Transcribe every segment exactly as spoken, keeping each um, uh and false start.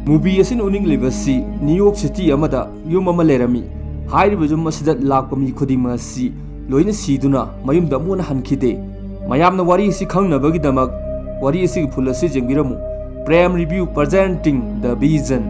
Movie ꯑꯁꯤꯅ ꯎꯠꯅꯤꯡꯂꯤꯕꯁꯤ new York city ꯑꯃꯗ ꯌꯨꯝ ꯑꯃ ꯂꯩꯔꯝꯃꯤ꯫ ꯍꯥꯏꯔꯤꯕ ꯌꯨꯝ ꯑꯁꯤꯗ ꯂꯥꯛꯄ ꯃꯤ ꯈꯨꯗꯤꯡꯃꯛ ꯑꯁꯤ ꯂꯣꯏꯅ ꯁꯤꯗꯨꯅ ꯃꯌꯨꯝꯗ ꯑꯃꯨꯛ ꯍꯟꯅ ꯍꯟꯈꯤꯗꯦ꯫ ꯃꯌꯥꯝꯅ ꯋꯥꯔꯤ ꯑꯁꯤ ꯈꯪꯅꯕꯒꯤꯗꯃꯛ ꯋꯥꯔꯤ ꯑꯁꯤꯒꯤ full ꯑꯁꯤ ꯌꯦꯡꯕꯤꯔꯝꯃꯨ꯫ Prime Review presenting The Vision꯫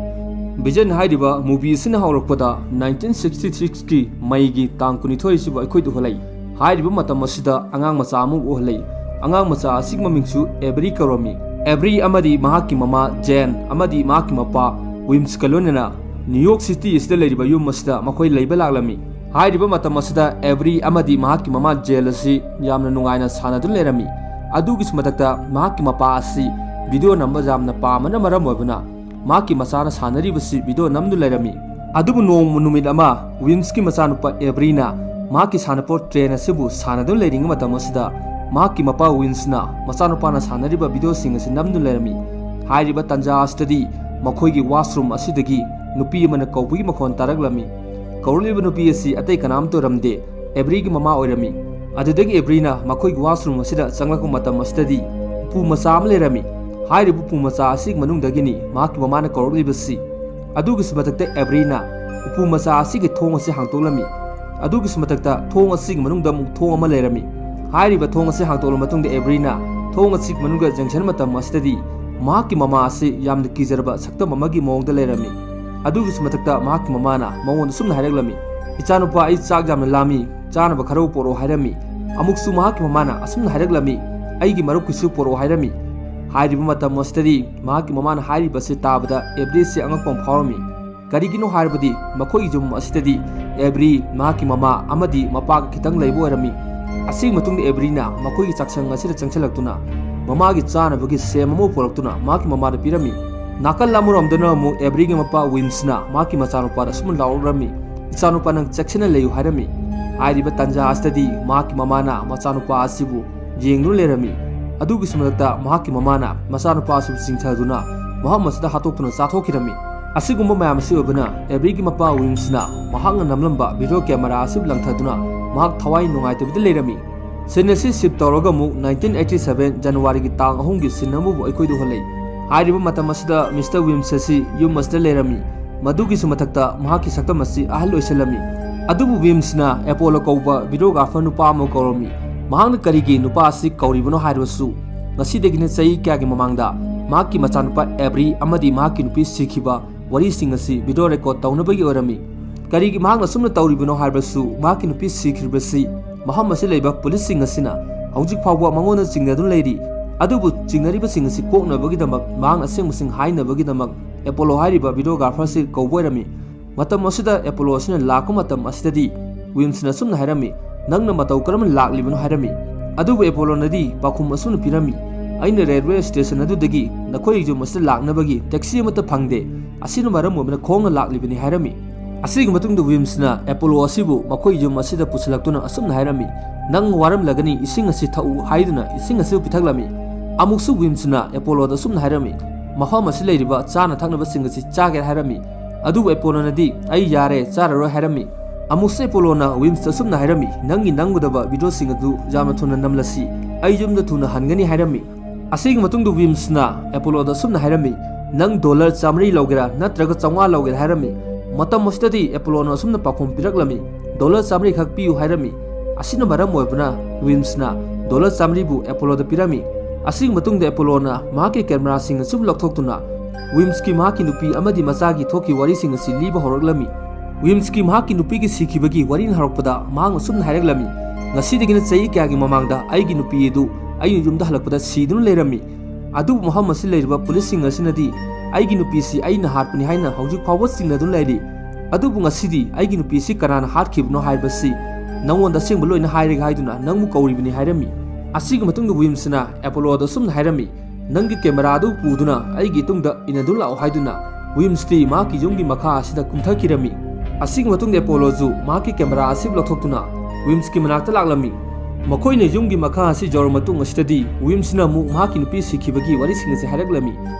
Vision ꯍꯥꯏꯔꯤꯕ movie ꯑꯁꯤꯅ ꯍꯧꯔꯛꯄꯗ nineteen sixty six ꯀꯤ ꯃꯩꯒꯤ ꯇꯥꯡ ꯀꯨꯟꯅꯤꯊꯣꯏ ꯑꯁꯤꯕꯨ ꯑꯩꯈꯣꯏꯗ ꯎꯍꯜꯂꯛꯏ꯫ ꯍꯥꯏꯔꯤꯕ ꯃꯇꯝ ꯑꯁꯤꯗ ꯑꯉꯥꯡ ꯃꯆꯥ ꯑꯃꯕꯨ ꯎꯍꯜꯂꯛꯏ꯫ ꯑꯉꯥꯡ ꯃꯆꯥ ꯑꯁꯤꯒꯤ ꯃꯃꯤꯡꯁꯨ ꯑꯦꯕ꯭ꯔꯤ ꯀꯧꯔꯝꯃꯤ꯫ ꯑꯦꯕ꯭ꯔꯤ ꯑꯃꯗꯤ ꯃꯍꯥꯛꯀꯤ ꯃꯃꯥ ꯖꯦꯟ ꯑꯃꯗꯤ ꯃꯍꯥꯛꯀꯤ ꯃꯄꯥ ꯋꯤꯝꯁꯀ ꯂꯣꯏꯅꯅ ꯅ꯭ꯌꯨ ꯌꯣꯔꯛ ꯁꯤꯇꯤ ꯑꯁꯤꯗ ꯂꯩꯔꯤꯕ ꯌꯨꯝ ꯑꯁꯤꯗ ꯃꯈꯣꯏ ꯂꯩꯕ ꯂꯥꯛꯂꯝꯃꯤ꯫ ꯍꯥꯏꯔꯤꯕ ꯃꯇꯝ ꯑꯁꯤꯗ ꯑꯦꯕ꯭ꯔꯤ ꯑꯃꯗꯤ ꯃꯍꯥꯛꯀꯤ ꯃꯃꯥ ꯖꯦꯟ ꯑꯁꯤ ꯌꯥꯝꯅ ꯅꯨꯡꯉꯥꯏꯅ ꯁꯥꯟꯅꯗꯨꯅ ꯂꯩꯔꯝꯃꯤ꯫ ꯑꯗꯨꯒꯤꯁꯨ ꯃꯊꯛꯇ ꯃꯍꯥꯛꯀꯤ ꯃꯄꯥ ꯑꯁꯤ video ꯅꯝꯕ ꯌꯥꯝꯅ ꯄꯥꯝꯕꯅ ꯃꯔꯝ ꯑꯣꯏꯕꯅ ꯃꯍꯥꯛꯀꯤ ꯃꯆꯥꯅ ꯁꯥꯟꯅꯔꯤꯕꯁꯤ video ꯅꯝꯗꯨꯅ ꯂꯩꯔꯝꯃꯤ꯫ ꯑꯗꯨꯕꯨ ꯅꯣꯡꯃ ꯅꯨꯃꯤꯠ ꯑꯃ ꯋꯤꯝꯁꯀꯤ ꯃꯆꯥꯅꯨꯄꯥ ꯑꯦꯕ꯭ꯔꯤꯅ ꯃꯍꯥꯛꯀꯤ ꯁꯥꯟꯅꯄꯣꯠ ꯇ꯭ꯔꯦꯟ ꯑꯁꯤꯕꯨ ꯁꯥꯟꯅꯗꯨꯅ ꯂꯩꯔꯤꯉꯩ ꯃꯇꯝ ꯑꯁꯤꯗ ꯃꯍꯥꯛꯀꯤ ꯃꯄꯥ ꯋꯤꯝꯁꯅ ꯃꯆꯥꯅꯨꯄꯥꯅ ꯁꯥꯟꯅꯔꯤꯕ videoꯁꯤꯡ ꯑꯁꯤ ꯅꯝꯗꯨꯅ ꯂꯩꯔꯝꯃꯤ꯫ ꯍꯥꯏꯔꯤꯕ ꯇꯥꯟꯖꯥ ꯑꯁꯤꯗꯗꯤ ꯃꯈꯣꯏꯒꯤ washroom ꯑꯁꯤꯗꯒꯤ ꯅꯨꯄꯤ ꯑꯃꯅ ꯀꯧꯕꯒꯤ ꯃꯈꯣꯟ ꯇꯥꯔꯛꯂꯝꯃꯤ꯫ ꯀꯧꯔꯛꯂꯤꯕ ꯅꯨꯄꯤ ꯑꯁꯤ ꯑꯇꯩ ꯀꯅꯥꯝꯇ ꯑꯣꯏꯔꯝꯗꯦ, ꯑꯦꯕ꯭ꯔꯤꯒꯤ ꯃꯃꯥ ꯑꯣꯏꯔꯝꯃꯤ꯫ ꯑꯗꯨꯗꯒꯤ ꯑꯦꯕ꯭ꯔꯤꯅ ꯃꯈꯣꯏꯒꯤ washroom ꯑꯁꯤꯗ ꯆꯪꯂꯛꯄ ꯃꯇꯝ ꯑꯁꯤꯗꯗꯤ ꯎꯄꯨ ꯃꯆꯥ ꯑꯃ ꯂꯩꯔꯝꯃꯤ꯫ ꯍꯥꯏꯔꯤꯕ ꯎꯄꯨ ꯃꯆꯥ ꯑꯁꯤꯒꯤ ꯃꯅꯨꯡꯗꯒꯤꯅꯤ ꯃꯍꯥꯛꯀꯤ ꯃꯃꯥꯅ ꯀꯧꯔꯛꯂꯤꯕꯁꯤ꯫ ꯑꯗꯨꯒꯤꯁꯨ ꯃꯊꯛꯇ ꯑꯦꯕ꯭ꯔꯤꯅ ꯎꯄꯨ ꯃꯆꯥ ꯑꯁꯤꯒꯤ ꯊꯣꯡ ꯑꯁꯤ ꯍꯥꯡꯗꯣꯛꯂꯝꯃꯤ꯫ ꯑꯗꯨꯒꯤꯁꯨ ꯃꯊꯛꯇ ꯊꯣꯡ ꯑꯁꯤꯒꯤ ꯃꯅꯨꯡꯗ ꯑꯃꯨꯛ ꯊꯣꯡ ꯑꯃ ꯂꯩꯔꯝꯃꯤ꯫ ꯍꯥꯏꯔꯤꯕ ꯊꯣꯡ ꯑꯁꯤ ꯍꯥꯡꯗꯣꯛꯂꯕ ꯃꯇꯨꯡꯗ ꯑꯦꯕ꯭ꯔꯤꯅ ꯊꯣꯡ ꯑꯁꯤꯒꯤ ꯃꯅꯨꯡꯗ ꯌꯦꯡꯁꯤꯟꯕ ꯃꯇꯝ ꯑꯁꯤꯗꯗꯤ ꯃꯍꯥꯛꯀꯤ ꯃꯃꯥ ꯑꯁꯤ ꯌꯥꯝꯅ ꯀꯤꯖꯔꯕ ꯁꯛꯇꯝ ꯑꯃꯒꯤ ꯃꯑꯣꯡꯗ ꯂꯩꯔꯝꯃꯤ꯫ ꯑꯗꯨꯒꯤꯁꯨ ꯃꯊꯛꯇ ꯃꯍꯥꯛꯀꯤ ꯃꯃꯥꯅ ꯃꯉꯣꯟꯗ ꯑꯁꯨꯝꯅ ꯍꯥꯏꯔꯛꯂꯝꯃꯤ, "ꯏꯆꯥꯅꯨꯄꯥ, ꯑꯩ ꯆꯥꯛ ꯌꯥꯝꯅ ꯂꯥꯝꯃꯤ, ꯆꯥꯅꯕ ꯈꯔ ꯄꯣꯔꯛꯑꯣ" ꯍꯥꯏꯔꯝꯃꯤ꯫ ꯑꯃꯨꯛꯁꯨ ꯃꯍꯥꯛꯀꯤ ꯃꯃꯥꯅ ꯑꯁꯨꯝꯅ ꯍꯥꯏꯔꯛꯂꯝꯃꯤ, "ꯑꯩꯒꯤ ꯃꯔꯨꯞꯀꯤꯁꯨ ꯄꯣꯔꯛꯑꯣ" ꯍꯥꯏꯔꯝꯃꯤ꯫ ꯍꯥꯏꯔꯤꯕ ꯃꯇꯝ ꯑꯁꯤꯗꯗꯤ ꯃꯍꯥꯛꯀꯤ ꯃꯃꯥꯅ ꯍꯥꯏꯔꯤꯕꯁꯤ ꯇꯥꯕꯗ ꯑꯦꯕ꯭ꯔꯤꯁꯤ ꯑꯉꯛꯄ ꯑꯃ ꯐꯥꯎꯔꯝꯃꯤ꯫ ꯀꯔꯤꯒꯤꯅꯣ ꯍꯥꯏꯔꯕꯗꯤ ꯃꯈꯣꯏꯒꯤ ꯌꯨꯝ ꯑꯁꯤꯗꯗꯤ ꯑꯦꯕ꯭ꯔꯤ, ꯃꯍꯥꯛꯀꯤ ꯃꯃꯥ ꯑꯃꯗꯤ ꯃꯄꯥꯒ ꯈꯤꯇꯪ ꯂꯩꯕ ꯑꯣꯏꯔꯝꯃꯤ꯫ ꯑꯁꯤꯒꯤ ꯃꯇꯨꯡꯗ ꯑꯦꯕ꯭ꯔꯤꯅ ꯃꯈꯣꯏꯒꯤ ꯆꯥꯛꯁꯪ ꯑꯁꯤꯗ ꯆꯪꯁꯤꯜꯂꯛꯇꯨꯅ ꯃꯃꯥꯒꯤ ꯆꯥꯅꯕꯒꯤ ꯁꯦꯝ ꯑꯃ ꯄꯨꯔꯛꯇꯨꯅ ꯃꯍꯥꯛꯀꯤ ꯃꯃꯥꯗ ꯄꯤꯔꯝꯃꯤ꯫ ꯅꯥꯀꯜ ꯑꯃꯔꯣꯝꯗꯅ ꯑꯃꯨꯛ ꯑꯦꯕ꯭ꯔꯤꯒꯤ ꯃꯄꯥ ꯋꯤꯝꯁꯅ ꯃꯍꯥꯛꯀꯤ ꯃꯆꯥꯅꯨꯄꯥꯗ ꯑꯁꯨꯝꯅ ꯂꯥꯎꯔꯛꯂꯝꯃꯤ, "ꯏꯆꯥꯅꯨꯄꯥ, ꯅꯪ ꯆꯦꯛꯁꯤꯟꯅ ꯂꯩꯌꯨ" ꯍꯥꯏꯔꯝꯃꯤ꯫ ꯍꯥꯏꯔꯤꯕ ꯇꯥꯟꯖꯥ ꯑꯁꯤꯗꯗꯤ ꯃꯍꯥꯛꯀꯤ ꯃꯃꯥꯅ ꯃꯆꯥꯅꯨꯄꯥ ꯑꯁꯤꯕꯨ ꯌꯦꯡꯗꯨꯅ ꯂꯩꯔꯝꯃꯤ꯫ ꯑꯗꯨꯒꯤꯁꯨ ꯃꯊꯛꯇ ꯃꯍꯥꯛꯀꯤ ꯃꯃꯥꯅ ꯃꯆꯥꯅꯨꯄꯥ ꯑꯁꯤꯕꯨ ꯆꯤꯡꯊꯗꯨꯅ ꯃꯐꯝ ꯑꯁꯤꯗ ꯍꯥꯠꯇꯣꯛꯇꯨꯅ ꯆꯥꯊꯣꯛꯈꯤꯔꯝꯃꯤ꯫ ꯑꯁꯤꯒꯨꯝꯕ ꯃꯌꯥꯝ ꯑꯁꯤ ꯑꯣꯏꯕꯅ ꯑꯦꯕ꯭ꯔꯤꯒꯤ ꯃꯄꯥ ꯋꯤꯝꯁꯅ ꯃꯍꯥꯛꯅ ꯅꯝꯂꯝꯕ video camera ꯑꯁꯤꯕꯨ ꯂꯪꯊꯗꯨꯅ ꯃꯍꯥꯛ ꯊꯋꯥꯏ ꯅꯨꯡꯉꯥꯏꯇꯕꯤꯗ ꯂꯩꯔꯝꯃꯤ꯫ Scene ꯑꯁꯤ shift ꯇꯧꯔꯒ ꯑꯃꯨꯛ nineteen eighty seven January ꯒꯤ ꯇꯥꯡ ꯑꯍꯨꯝꯒꯤ scene ꯑꯃꯕꯨ ꯑꯩꯈꯣꯏꯗ ꯎꯍꯜꯂꯛꯏ꯫ ꯍꯥꯏꯔꯤꯕ ꯃꯇꯝ ꯑꯁꯤꯗ ꯃꯤꯁꯇꯔ ꯋꯤꯝꯁ ꯑꯁꯤ ꯌꯨꯝ ꯑꯁꯤꯗ ꯂꯩꯔꯝꯃꯤ꯫ ꯃꯗꯨꯒꯤꯁꯨ ꯃꯊꯛꯇ ꯃꯍꯥꯛꯀꯤ ꯁꯛꯇꯝ ꯑꯁꯤ ꯑꯍꯜ ꯑꯣꯏꯁꯜꯂꯝꯃꯤ꯫ ꯑꯗꯨꯕꯨ ꯋꯤꯝꯁꯅ ꯑꯦꯄꯣꯂꯣ ꯀꯧꯕ videographer ꯅꯨꯄꯥ ꯑꯃ ꯀꯧꯔꯝꯃꯤ꯫ ꯃꯍꯥꯛꯅ ꯀꯔꯤꯒꯤ ꯅꯨꯄꯥ ꯑꯁꯤ ꯀꯧꯔꯤꯕꯅꯣ ꯍꯥꯏꯔꯕꯁꯨ, ꯉꯁꯤꯗꯒꯤꯅ ꯆꯍꯤ ꯀꯌꯥꯒꯤ ꯃꯃꯥꯡꯗ ꯃꯍꯥꯛꯀꯤ ꯃꯆꯥꯅꯨꯄꯥ ꯑꯦꯕ꯭ꯔꯤ ꯑꯃꯗꯤ ꯃꯍꯥꯛꯀꯤ ꯅꯨꯄꯤ ꯁꯤꯈꯤꯕ ꯋꯥꯔꯤꯁꯤꯡ ꯑꯁꯤ video record ꯇꯧꯅꯕꯒꯤ ꯑꯣꯏꯔꯝꯃꯤ꯫ ꯀꯔꯤꯒꯤ ꯃꯍꯥꯛꯅ ꯑꯁꯨꯝꯅ ꯇꯧꯔꯤꯕꯅꯣ ꯍꯥꯏꯔꯕꯁꯨ, ꯃꯍꯥꯛꯀꯤ ꯅꯨꯄꯤ ꯁꯤꯈ꯭ꯔꯤꯕꯁꯤ ꯃꯐꯝ ꯑꯁꯤ ꯂꯩꯕ ꯄꯨꯂꯤꯁꯁꯤꯡ ꯑꯁꯤꯅ ꯍꯧꯖꯤꯛ ꯐꯥꯎꯕ ꯃꯉꯣꯟꯗ ꯆꯤꯡꯅꯗꯨꯅ ꯂꯩꯔꯤ꯫ ꯑꯗꯨꯕꯨ ꯆꯤꯡꯅꯔꯤꯕꯁꯤꯡ ꯑꯁꯤ ꯀꯣꯛꯅꯕꯒꯤꯗꯃꯛ, ꯃꯍꯥꯛꯅ ꯑꯁꯦꯡꯕꯁꯤꯡ ꯍꯥꯏꯅꯕꯒꯤꯗꯃꯛ ꯑꯦꯄꯣꯂꯣ ꯍꯥꯏꯔꯤꯕ videographer ꯑꯁꯤ ꯀꯧꯕ ꯑꯣꯏꯔꯝꯃꯤ꯫ ꯃꯇꯝ ꯑꯁꯤꯗ ꯑꯦꯄꯣꯂꯣ ꯑꯁꯤꯅ ꯂꯥꯛꯄ ꯃꯇꯝ ꯑꯁꯤꯗꯗꯤ ꯋꯤꯝꯁꯅ ꯑꯁꯨꯝꯅ ꯍꯥꯏꯔꯝꯃꯤ, "ꯅꯪꯅ ꯃꯇꯧ ꯀꯔꯝꯅ ꯂꯥꯛꯂꯤꯕꯅꯣ?" ꯍꯥꯏꯔꯝꯃꯤ꯫ ꯑꯗꯨꯕꯨ ꯑꯦꯄꯣꯂꯣꯅꯗꯤ ꯄꯥꯎꯈꯨꯝ ꯑꯁꯨꯝꯅ ꯄꯤꯔꯝꯃꯤ, "ꯑꯩꯅ railway station ꯑꯗꯨꯗꯒꯤ ꯅꯈꯣꯏ ꯌꯨꯝ ꯑꯁꯤꯗ ꯂꯥꯛꯅꯕꯒꯤ taxi ꯑꯃꯠꯇ ꯐꯪꯗꯦ꯫ ꯑꯁꯤꯅ ꯃꯔꯝ ꯑꯣꯏꯗꯨꯅ ꯈꯣꯡꯅ ꯂꯥꯛꯂꯤꯕꯅꯤ" ꯍꯥꯏꯔꯝꯃꯤ꯫ ꯑꯁꯤꯒꯤ ꯃꯇꯨꯡꯗ ꯋꯤꯝꯁꯅ ꯑꯦꯄꯣꯂꯣ ꯑꯁꯤꯕꯨ ꯃꯈꯣꯏ ꯌꯨꯝ ꯑꯁꯤꯗ ꯄꯨꯁꯤꯜꯂꯛꯇꯨꯅ ꯑꯁꯨꯝꯅ ꯍꯥꯏꯔꯝꯃꯤ, "ꯅꯪ ꯋꯥꯔꯝꯂꯒꯅꯤ, ꯏꯁꯤꯡ ꯑꯁꯤ ꯊꯛꯎ" ꯍꯥꯏꯗꯨꯅ ꯏꯁꯤꯡ ꯑꯁꯤꯕꯨ ꯄꯤꯊꯛꯂꯝꯃꯤ꯫ ꯑꯃꯨꯛꯁꯨ ꯋꯤꯝꯁꯅ ꯑꯦꯄꯣꯂꯣꯗ ꯑꯁꯨꯝꯅ ꯍꯥꯏꯔꯝꯃꯤ, "ꯃꯐꯝ ꯑꯁꯤ ꯂꯩꯔꯤꯕ ꯆꯥꯅ ꯊꯛꯅꯕꯁꯤꯡ ꯑꯁꯤ ꯆꯥꯒꯦ" ꯍꯥꯏꯔꯝꯃꯤ꯫ ꯑꯗꯨꯕꯨ ꯑꯦꯄꯣꯂꯣꯅꯗꯤ, "ꯑꯩ ꯌꯥꯔꯦ, ꯆꯥꯔꯔꯣꯏ" ꯍꯥꯏꯔꯝꯃꯤ꯫ ꯑꯃꯨꯛꯁꯨ ꯑꯦꯄꯣꯂꯣꯅ ꯋꯤꯝꯁꯇ ꯑꯁꯨꯝꯅ ꯍꯥꯏꯔꯝꯃꯤ, "ꯅꯪꯒꯤ ꯅꯝꯒꯗꯕ videoꯁꯤꯡ ꯑꯗꯨ ꯌꯥꯝꯅ ꯊꯨꯅ ꯅꯝꯂꯁꯤ, ꯑꯩ ꯌꯨꯝꯗ ꯊꯨꯅ ꯍꯟꯒꯅꯤ" ꯍꯥꯏꯔꯝꯃꯤ꯫ ꯑꯁꯤꯒꯤ ꯃꯇꯨꯡꯗ ꯋꯤꯝꯁꯅ ꯑꯦꯄꯣꯂꯣꯗ ꯑꯁꯨꯝꯅ ꯍꯥꯏꯔꯝꯃꯤ, "ꯅꯪ dollar ꯆꯥꯃꯔꯤ ꯂꯧꯒꯦꯔꯥ ꯅꯠꯇ꯭ꯔꯒ ꯆꯥꯝꯃꯉꯥ ꯂꯧꯒꯦꯔꯥ?" ꯍꯥꯏꯔꯝꯃꯤ꯫ ꯃꯇꯝ ꯑꯁꯤꯗꯗꯤ ꯑꯦꯄꯣꯂꯣꯅ ꯑꯁꯨꯝꯅ ꯄꯥꯎꯈꯨꯝ ꯄꯤꯔꯛꯂꯝꯃꯤ, "Dollar ꯆꯥꯃꯔꯤ ꯈꯛ ꯄꯤꯌꯨ" ꯍꯥꯏꯔꯝꯃꯤ꯫ ꯑꯁꯤꯅ ꯃꯔꯝ ꯑꯣꯏꯕꯅ ꯋꯤꯝꯁꯅ dollar ꯆꯥꯃꯔꯤꯕꯨ ꯑꯦꯄꯣꯂꯣꯗ ꯄꯤꯔꯝꯃꯤ꯫ ꯑꯁꯤꯒꯤ ꯃꯇꯨꯡꯗ ꯑꯦꯄꯣꯂꯣꯅ ꯃꯍꯥꯛꯀꯤ cameraꯁꯤꯡ ꯑꯁꯤ ꯂꯧꯊꯣꯛꯇꯨꯅ ꯋꯤꯝꯁꯀꯤ ꯃꯍꯥꯛꯀꯤ ꯅꯨꯄꯤ ꯑꯃꯗꯤ ꯃꯆꯥꯒꯤ ꯊꯣꯛꯈꯤꯕ ꯋꯥꯔꯤꯁꯤꯡ ꯑꯁꯤ ꯂꯤꯕ ꯍꯧꯔꯛꯂꯝꯃꯤ꯫ ꯋꯤꯝꯁꯀꯤ ꯃꯍꯥꯛꯀꯤ ꯅꯨꯄꯤꯒꯤ ꯁꯤꯈꯤꯕꯒꯤ ꯋꯥꯔꯤꯅ ꯍꯧꯔꯛꯄꯗ ꯃꯍꯥꯛꯅ ꯑꯁꯨꯝꯅ ꯍꯥꯏꯔꯛꯂꯝꯃꯤ, "ꯉꯁꯤꯗꯒꯤꯅ ꯆꯍꯤ ꯀꯌꯥꯒꯤ ꯃꯃꯥꯡꯗ ꯑꯩꯒꯤ ꯅꯨꯄꯤ ꯑꯗꯨ ꯑꯩꯅ ꯌꯨꯝꯗ ꯍꯜꯂꯛꯄꯗ ꯁꯤꯗꯨꯅ ꯂꯩꯔꯝꯃꯤ꯫ ꯑꯗꯨꯕꯨ ꯃꯐꯝ ꯑꯁꯤ ꯂꯩꯔꯤꯕ ꯄꯨꯂꯤꯁꯁꯤꯡ ꯑꯁꯤꯅꯗꯤ ꯑꯩꯒꯤ ꯅꯨꯄꯤꯁꯤ ꯑꯩꯅ ꯍꯥꯠꯄꯅꯤ ꯍꯥꯏꯅ ꯍꯧꯖꯤꯛ ꯐꯥꯎꯕ ꯆꯤꯡꯅꯗꯨꯅ ꯂꯩꯔꯤ꯫ ꯑꯗꯨꯕꯨ ꯉꯁꯤꯗꯤ ꯑꯩꯒꯤ ꯅꯨꯄꯤꯁꯤ ꯀꯅꯥꯅ ꯍꯥꯠꯈꯤꯕꯅꯣ ꯍꯥꯏꯕꯁꯤ ꯅꯉꯣꯟꯗ ꯑꯁꯦꯡꯕ ꯂꯣꯏꯅ ꯍꯥꯏꯔꯒꯦ ꯍꯥꯏꯗꯨꯅ ꯅꯪꯕꯨ ꯀꯧꯔꯤꯕꯅꯤ" ꯍꯥꯏꯔꯝꯃꯤ꯫ ꯑꯁꯤꯒꯤ ꯃꯇꯨꯡꯗ ꯋꯤꯝꯁꯅ ꯑꯦꯄꯣꯂꯣꯗ ꯑꯁꯨꯝꯅ ꯍꯥꯏꯔꯝꯃꯤ, "ꯅꯪꯒꯤ camera ꯑꯗꯨ ꯄꯨꯗꯨꯅ ꯑꯩꯒꯤ ꯇꯨꯡꯗ ꯏꯟꯅꯗꯨꯅ ꯂꯥꯛꯑꯣ" ꯍꯥꯏꯗꯨꯅ ꯋꯤꯝꯁꯇꯤ ꯃꯍꯥꯛꯀꯤ ꯌꯨꯝꯒꯤ ꯃꯈꯥ ꯑꯁꯤꯗ ꯀꯨꯝꯊꯈꯤꯔꯝꯃꯤ꯫ ꯑꯁꯤꯒꯤ ꯃꯇꯨꯡꯗ ꯑꯦꯄꯣꯂꯣꯁꯨ ꯃꯍꯥꯛꯀꯤ camera ꯑꯁꯤ ꯂꯧꯊꯣꯛꯇꯨꯅ ꯋꯤꯝꯁꯀꯤ ꯃꯅꯥꯛꯇ ꯂꯥꯛꯂꯝꯃꯤ꯫ ꯃꯈꯣꯏꯅ ꯌꯨꯝꯒꯤ ꯃꯈꯥ ꯑꯁꯤ ꯌꯧꯔꯕ ꯃꯇꯨꯡ ꯑꯁꯤꯗꯗꯤ ꯋꯤꯝꯁꯅ ꯑꯃꯨꯛ ꯃꯍꯥꯛꯀꯤ ꯅꯨꯄꯤ ꯁꯤꯈꯤꯕꯒꯤ ꯋꯥꯔꯤꯁꯤꯡ ꯑꯁꯤ ꯍꯥꯏꯔꯛꯂꯝꯃꯤ꯫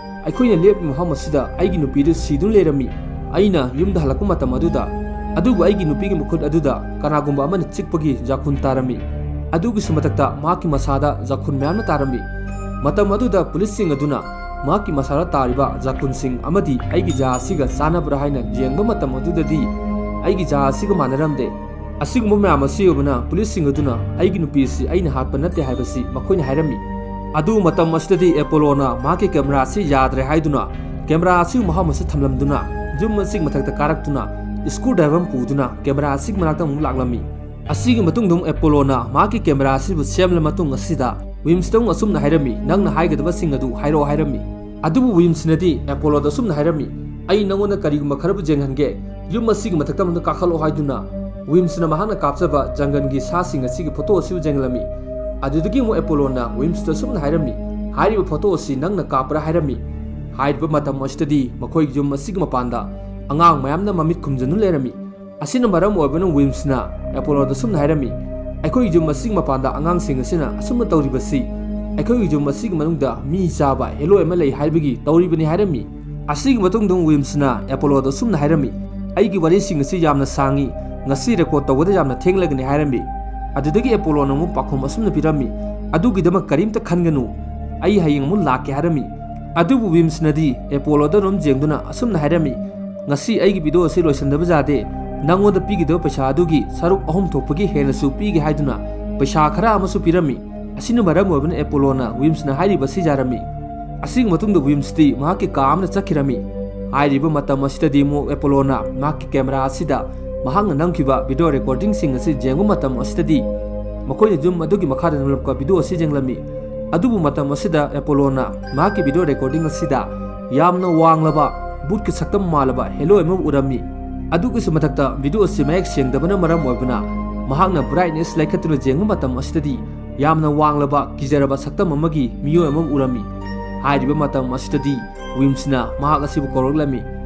"ꯑꯩꯈꯣꯏꯅ ꯂꯦꯞꯂꯤꯕ ꯃꯐꯝ ꯑꯁꯤꯗ ꯑꯩꯒꯤ ꯅꯨꯄꯤꯗꯨ ꯁꯤꯗꯨꯅ ꯂꯩꯔꯝꯃꯤ꯫ ꯑꯩꯅ ꯌꯨꯝꯗ ꯍꯜꯂꯛꯄ ꯃꯇꯝ ꯑꯗꯨꯗ, ꯑꯗꯨꯕꯨ ꯑꯩꯒꯤ ꯅꯨꯄꯤꯒꯤ ꯃꯈꯨꯠ ꯑꯗꯨꯗ ꯀꯅꯥꯒꯨꯝꯕ ꯑꯃꯅ ꯆꯤꯛꯄꯒꯤ ꯖꯥꯈꯨꯟ ꯇꯥꯔꯝꯃꯤ꯫ ꯑꯗꯨꯒꯤꯁꯨ ꯃꯊꯛꯇ ꯃꯍꯥꯛꯀꯤ ꯃꯁꯥꯗ ꯖꯥꯈꯨꯟ ꯃꯌꯥꯝꯅ ꯇꯥꯔꯝꯃꯤ"꯫ ꯃꯇꯝ ꯑꯗꯨꯗ ꯄꯨꯂꯤꯁꯁꯤꯡ ꯑꯗꯨꯅ ꯃꯍꯥꯛꯀꯤ ꯃꯁꯥꯗ ꯇꯥꯔꯤꯕ ꯖꯥꯀꯨꯟꯁꯤꯡ ꯑꯃꯗꯤ ꯑꯩꯒꯤ ꯖꯥ ꯑꯁꯤꯒ ꯆꯥꯟꯅꯕ꯭ꯔꯥ ꯍꯥꯏꯅ ꯌꯦꯡꯕ ꯃꯇꯝ ꯑꯗꯨꯗꯗꯤ ꯑꯩꯒꯤ ꯖꯥ ꯑꯁꯤꯒ ꯃꯥꯟꯅꯔꯝꯗꯦ꯫ ꯑꯁꯤꯒꯨꯝꯕ ꯃꯌꯥꯝ ꯑꯁꯤ ꯑꯣꯏꯕꯅ ꯄꯨꯂꯤꯁꯁꯤꯡ ꯑꯗꯨꯅ ꯑꯩꯒꯤ ꯅꯨꯄꯤ ꯑꯁꯤ ꯑꯩꯅ ꯍꯥꯠꯄ ꯅꯠꯇꯦ ꯍꯥꯏꯕꯁꯤ ꯃꯈꯣꯏꯅ ꯍꯥꯏꯔꯝꯃꯤ꯫ ꯑꯗꯨ ꯃꯇꯝ ꯑꯁꯤꯗꯗꯤ ꯑꯦꯄꯣꯂꯣꯅ ꯃꯍꯥꯛꯀꯤ ꯀꯦꯃꯦꯔꯥ ꯑꯁꯤ ꯌꯥꯗ꯭ꯔꯦ ꯍꯥꯏꯗꯨꯅ ꯀꯦꯃꯦꯔꯥ ꯑꯁꯤ ꯃꯐꯝ ꯑꯁꯤꯗ ꯊꯝꯂꯝꯗꯨꯅ ꯌꯨꯝ ꯑꯁꯤꯒꯤ ꯃꯊꯛꯇ ꯀꯥꯔꯛꯇꯨꯅ ꯁ꯭ꯀ꯭ꯔꯨ ꯗ꯭ꯔꯥꯏꯚꯔ ꯑꯃ ꯄꯨꯗꯨꯅ ꯀꯦꯃꯦꯔꯥ ꯑꯁꯤꯒꯤ ꯃꯅꯥꯛꯇ ꯑꯃꯨꯛ ꯂꯥꯛꯂꯝꯃꯤ꯫ ꯑꯁꯤꯒꯤ ꯃꯇꯨꯡꯗ ꯑꯃꯨꯛ ꯑꯦꯄꯣꯂꯣꯅ ꯃꯍꯥꯛꯀꯤ ꯀꯦꯃꯦꯔꯥ ꯑꯁꯤꯕꯨ ꯁꯦꯝꯂ ꯃꯇꯨꯡ ꯑꯁꯤꯗ ꯋꯤꯝꯁꯇ ꯑꯃꯨꯛ ꯑꯁꯨꯝꯅ ꯍꯥꯏꯔꯝꯃꯤ, "ꯅꯪꯅ ꯍꯥꯏꯒꯗꯕꯁꯤꯡ ꯑꯗꯨ ꯍꯥꯏꯔꯛꯑꯣ" ꯍꯥꯏꯔꯝꯃꯤ꯫ ꯑꯗꯨꯕꯨ ꯋꯤꯝꯁꯅꯗꯤ ꯑꯦꯄꯣꯂꯣꯗ ꯑꯁꯨꯝꯅ ꯍꯥꯏꯔꯝꯃꯤ, "ꯑꯩ ꯅꯪꯉꯣꯟꯗ ꯀꯔꯤꯒꯨꯝꯕ ꯈꯔꯕꯨ ꯌꯦꯡꯍꯟꯒꯦ, ꯌꯨꯝ ꯑꯁꯤꯒꯤ ꯃꯊꯛꯇ ꯑꯃꯨꯛꯇ ꯀꯥꯈꯠꯂꯛꯑꯣ" ꯍꯥꯏꯗꯨꯅ ꯋꯤꯝꯁꯅ ꯃꯍꯥꯛꯅ ꯀꯥꯞꯆꯕ ꯖꯪꯒꯜꯒꯤ ꯁꯥꯁꯤꯡ ꯑꯁꯤꯒꯤ ꯐꯣꯇꯣ ꯑꯁꯤꯕꯨ ꯌꯦꯡꯍꯜꯂꯝꯃꯤ꯫ ꯑꯗꯨꯗꯒꯤ ꯑꯃꯨꯛ ꯑꯦꯄꯣꯂꯣꯅ ꯋꯤꯝꯁꯇ ꯑꯁꯨꯝꯅ ꯍꯥꯏꯔꯝꯃꯤ, "ꯍꯥꯏꯔꯤꯕ ꯐꯣꯇꯣ ꯑꯁꯤ ꯅꯪꯅ ꯀꯥꯞꯄ꯭ꯔꯥ?" ꯍꯥꯏꯔꯝꯃꯤ꯫ ꯍꯥꯏꯔꯤꯕ ꯃꯇꯝ ꯑꯁꯤꯗꯗꯤ ꯃꯈꯣꯏꯒꯤ ꯌꯨꯝ ꯑꯁꯤꯒꯤ ꯃꯄꯥꯟꯗ ꯑꯉꯥꯡ ꯃꯌꯥꯝꯅ ꯃꯃꯤꯠ ꯈꯨꯝꯖꯟꯗꯨꯅ ꯂꯩꯔꯝꯃꯤ꯫ ꯑꯁꯤꯅ ꯃꯔꯝ ꯑꯣꯏꯕꯅ ꯋꯤꯝꯁꯅ ꯑꯦꯄꯣꯂꯣꯗ ꯑꯁꯨꯝꯅ ꯍꯥꯏꯔꯝꯃꯤ, "ꯑꯩꯈꯣꯏꯒꯤ ꯌꯨꯝ ꯑꯁꯤꯒꯤ ꯃꯄꯥꯟꯗ ꯑꯉꯥꯡꯁꯤꯡ ꯑꯁꯤꯅ ꯑꯁꯨꯝꯅ ꯇꯧꯔꯤꯕꯁꯤ ꯑꯩꯈꯣꯏꯒꯤ ꯌꯨꯝ ꯑꯁꯤꯒꯤ ꯃꯅꯨꯡꯗ ꯃꯤ ꯆꯥꯕ ꯍꯦꯂꯣꯏ ꯑꯃ ꯂꯩ ꯍꯥꯏꯕꯒꯤ ꯇꯧꯔꯤꯕꯅꯤ" ꯍꯥꯏꯔꯝꯃꯤ꯫ ꯑꯁꯤꯒꯤ ꯃꯇꯨꯡꯗ ꯋꯤꯝꯁꯅ ꯑꯦꯄꯣꯂꯣꯗ ꯑꯁꯨꯝꯅ ꯍꯥꯏꯔꯝꯃꯤ, "ꯑꯩꯒꯤ ꯋꯥꯔꯤꯁꯤꯡ ꯑꯁꯤ ꯌꯥꯝꯅ ꯁꯥꯡꯉꯤ, ꯉꯁꯤ ꯔꯦꯀꯣꯔꯗ ꯇꯧꯕꯗ ꯌꯥꯝꯅ ꯊꯦꯡꯂꯒꯅꯤ" ꯍꯥꯏꯔꯝꯃꯤ꯫ ꯑꯗꯨꯗꯒꯤ ꯑꯦꯄꯣꯂꯣꯅ ꯑꯃꯨꯛ ꯄꯥꯎꯈꯨꯝ ꯑꯁꯨꯝꯅ ꯄꯤꯔꯝꯃꯤ, "ꯑꯗꯨꯒꯤꯗꯃꯛ ꯀꯔꯤꯝꯇ ꯈꯟꯒꯅꯨ, ꯑꯩ ꯍꯌꯦꯡ ꯑꯃꯨꯛ ꯂꯥꯛꯀꯦ" ꯍꯥꯏꯔꯝꯃꯤ꯫ ꯑꯗꯨꯕꯨ ꯋꯤꯝꯁꯅꯗꯤ ꯑꯦꯄꯣꯂꯣꯗ ꯑꯗꯨꯝ ꯌꯦꯡꯗꯨꯅ ꯑꯁꯨꯝꯅ ꯍꯥꯏꯔꯝꯃꯤ, "ꯉꯁꯤ ꯑꯩꯒꯤ ꯚꯤꯗꯤꯑꯣ ꯑꯁꯤ ꯂꯣꯏꯁꯤꯟꯗꯕ ꯌꯥꯗꯦ, ꯅꯪꯉꯣꯟꯗ ꯄꯤꯒꯗꯕ ꯄꯩꯁꯥ ꯑꯗꯨꯒꯤ ꯁꯔꯨꯛ ꯑꯍꯨꯝ ꯊꯣꯛꯄꯒꯤ ꯍꯦꯟꯅꯁꯨ ꯄꯤꯒꯦ" ꯍꯥꯏꯗꯨꯅ ꯄꯩꯁꯥ ꯈꯔ ꯑꯃꯁꯨ ꯄꯤꯔꯝꯃꯤ꯫ ꯑꯁꯤꯅ ꯃꯔꯝ ꯑꯣꯏꯕꯅ ꯑꯦꯄꯣꯂꯣꯅ ꯋꯤꯝꯁꯅ ꯍꯥꯏꯔꯤꯕ ꯑꯁꯤ ꯌꯥꯔꯝꯃꯤ꯫ ꯑꯁꯤꯒꯤ ꯃꯇꯨꯡꯗ ꯋꯤꯝꯁꯇꯤ ꯃꯍꯥꯛꯀꯤ ꯀꯥ ꯑꯃꯗ ꯆꯠꯈꯤꯔꯝꯃꯤ꯫ ꯍꯥꯏꯔꯤꯕ ꯃꯇꯝ ꯑꯁꯤꯗꯗꯤ ꯑꯃꯨꯛ ꯑꯦꯄꯣꯂꯣꯅ ꯃꯍꯥꯛꯀꯤ ꯀꯦꯃꯦꯔꯥ ꯑꯁꯤꯗ ꯃꯍꯥꯛꯅ ꯅꯝꯈꯤꯕ ꯚꯤꯗꯤꯑꯣ ꯔꯦꯀꯣꯔꯗꯤꯡꯁꯤꯡ ꯑꯁꯤ ꯌꯦꯡꯕ ꯃꯇꯝ ꯑꯁꯤꯗꯗꯤ ꯃꯈꯣꯏꯅ ꯌꯨꯝ ꯑꯗꯨꯒꯤ ꯃꯈꯥꯗ ꯅꯝꯂꯛꯄ ꯚꯤꯗꯤꯑꯣ ꯑꯁꯤ ꯌꯦꯡꯂꯝꯃꯤ꯫ ꯑꯗꯨꯕꯨ ꯃꯇꯝ ꯑꯁꯤꯗ ꯑꯦꯄꯣꯂꯣꯅ ꯃꯍꯥꯛꯀꯤ ꯚꯤꯗꯤꯑꯣ ꯔꯦꯀꯣꯔꯗꯤꯡ ꯑꯁꯤꯗ ꯌꯥꯝꯅ ꯋꯥꯡꯂꯕ ꯚꯨꯠꯀꯤ ꯁꯛꯇꯝ ꯃꯥꯜꯂꯕ ꯍꯦꯂꯣꯏ ꯑꯃꯕꯨ ꯎꯔꯝꯃꯤ꯫ ꯑꯗꯨꯒꯤꯁꯨ ꯃꯊꯛꯇ ꯚꯤꯗꯤꯑꯣ ꯑꯁꯤ ꯃꯌꯦꯛ ꯁꯦꯡꯗꯕꯅ ꯃꯔꯝ ꯑꯣꯏꯕꯅ ꯃꯍꯥꯛꯅ ꯕ꯭ꯔꯥꯏꯠꯅꯦꯁ ꯂꯩꯈꯠꯇꯨꯅ ꯌꯦꯡꯕ ꯃꯇꯝ ꯑꯁꯤꯗꯗꯤ ꯌꯥꯝꯅ ꯋꯥꯡꯂꯕ ꯀꯤꯖꯔꯕ ꯁꯛꯇꯝ ꯑꯃꯒꯤ ꯃꯤꯑꯣꯏ ꯑꯃ ꯎꯔꯝꯃꯤ꯫ ꯍꯥꯏꯔꯤꯕ ꯃꯇꯝ ꯑꯁꯤꯗꯗꯤ ꯋꯤꯝꯁꯅ ꯃꯍꯥꯛ ꯑꯁꯤꯕꯨ ꯀꯧꯔꯛꯂꯝꯃꯤ꯫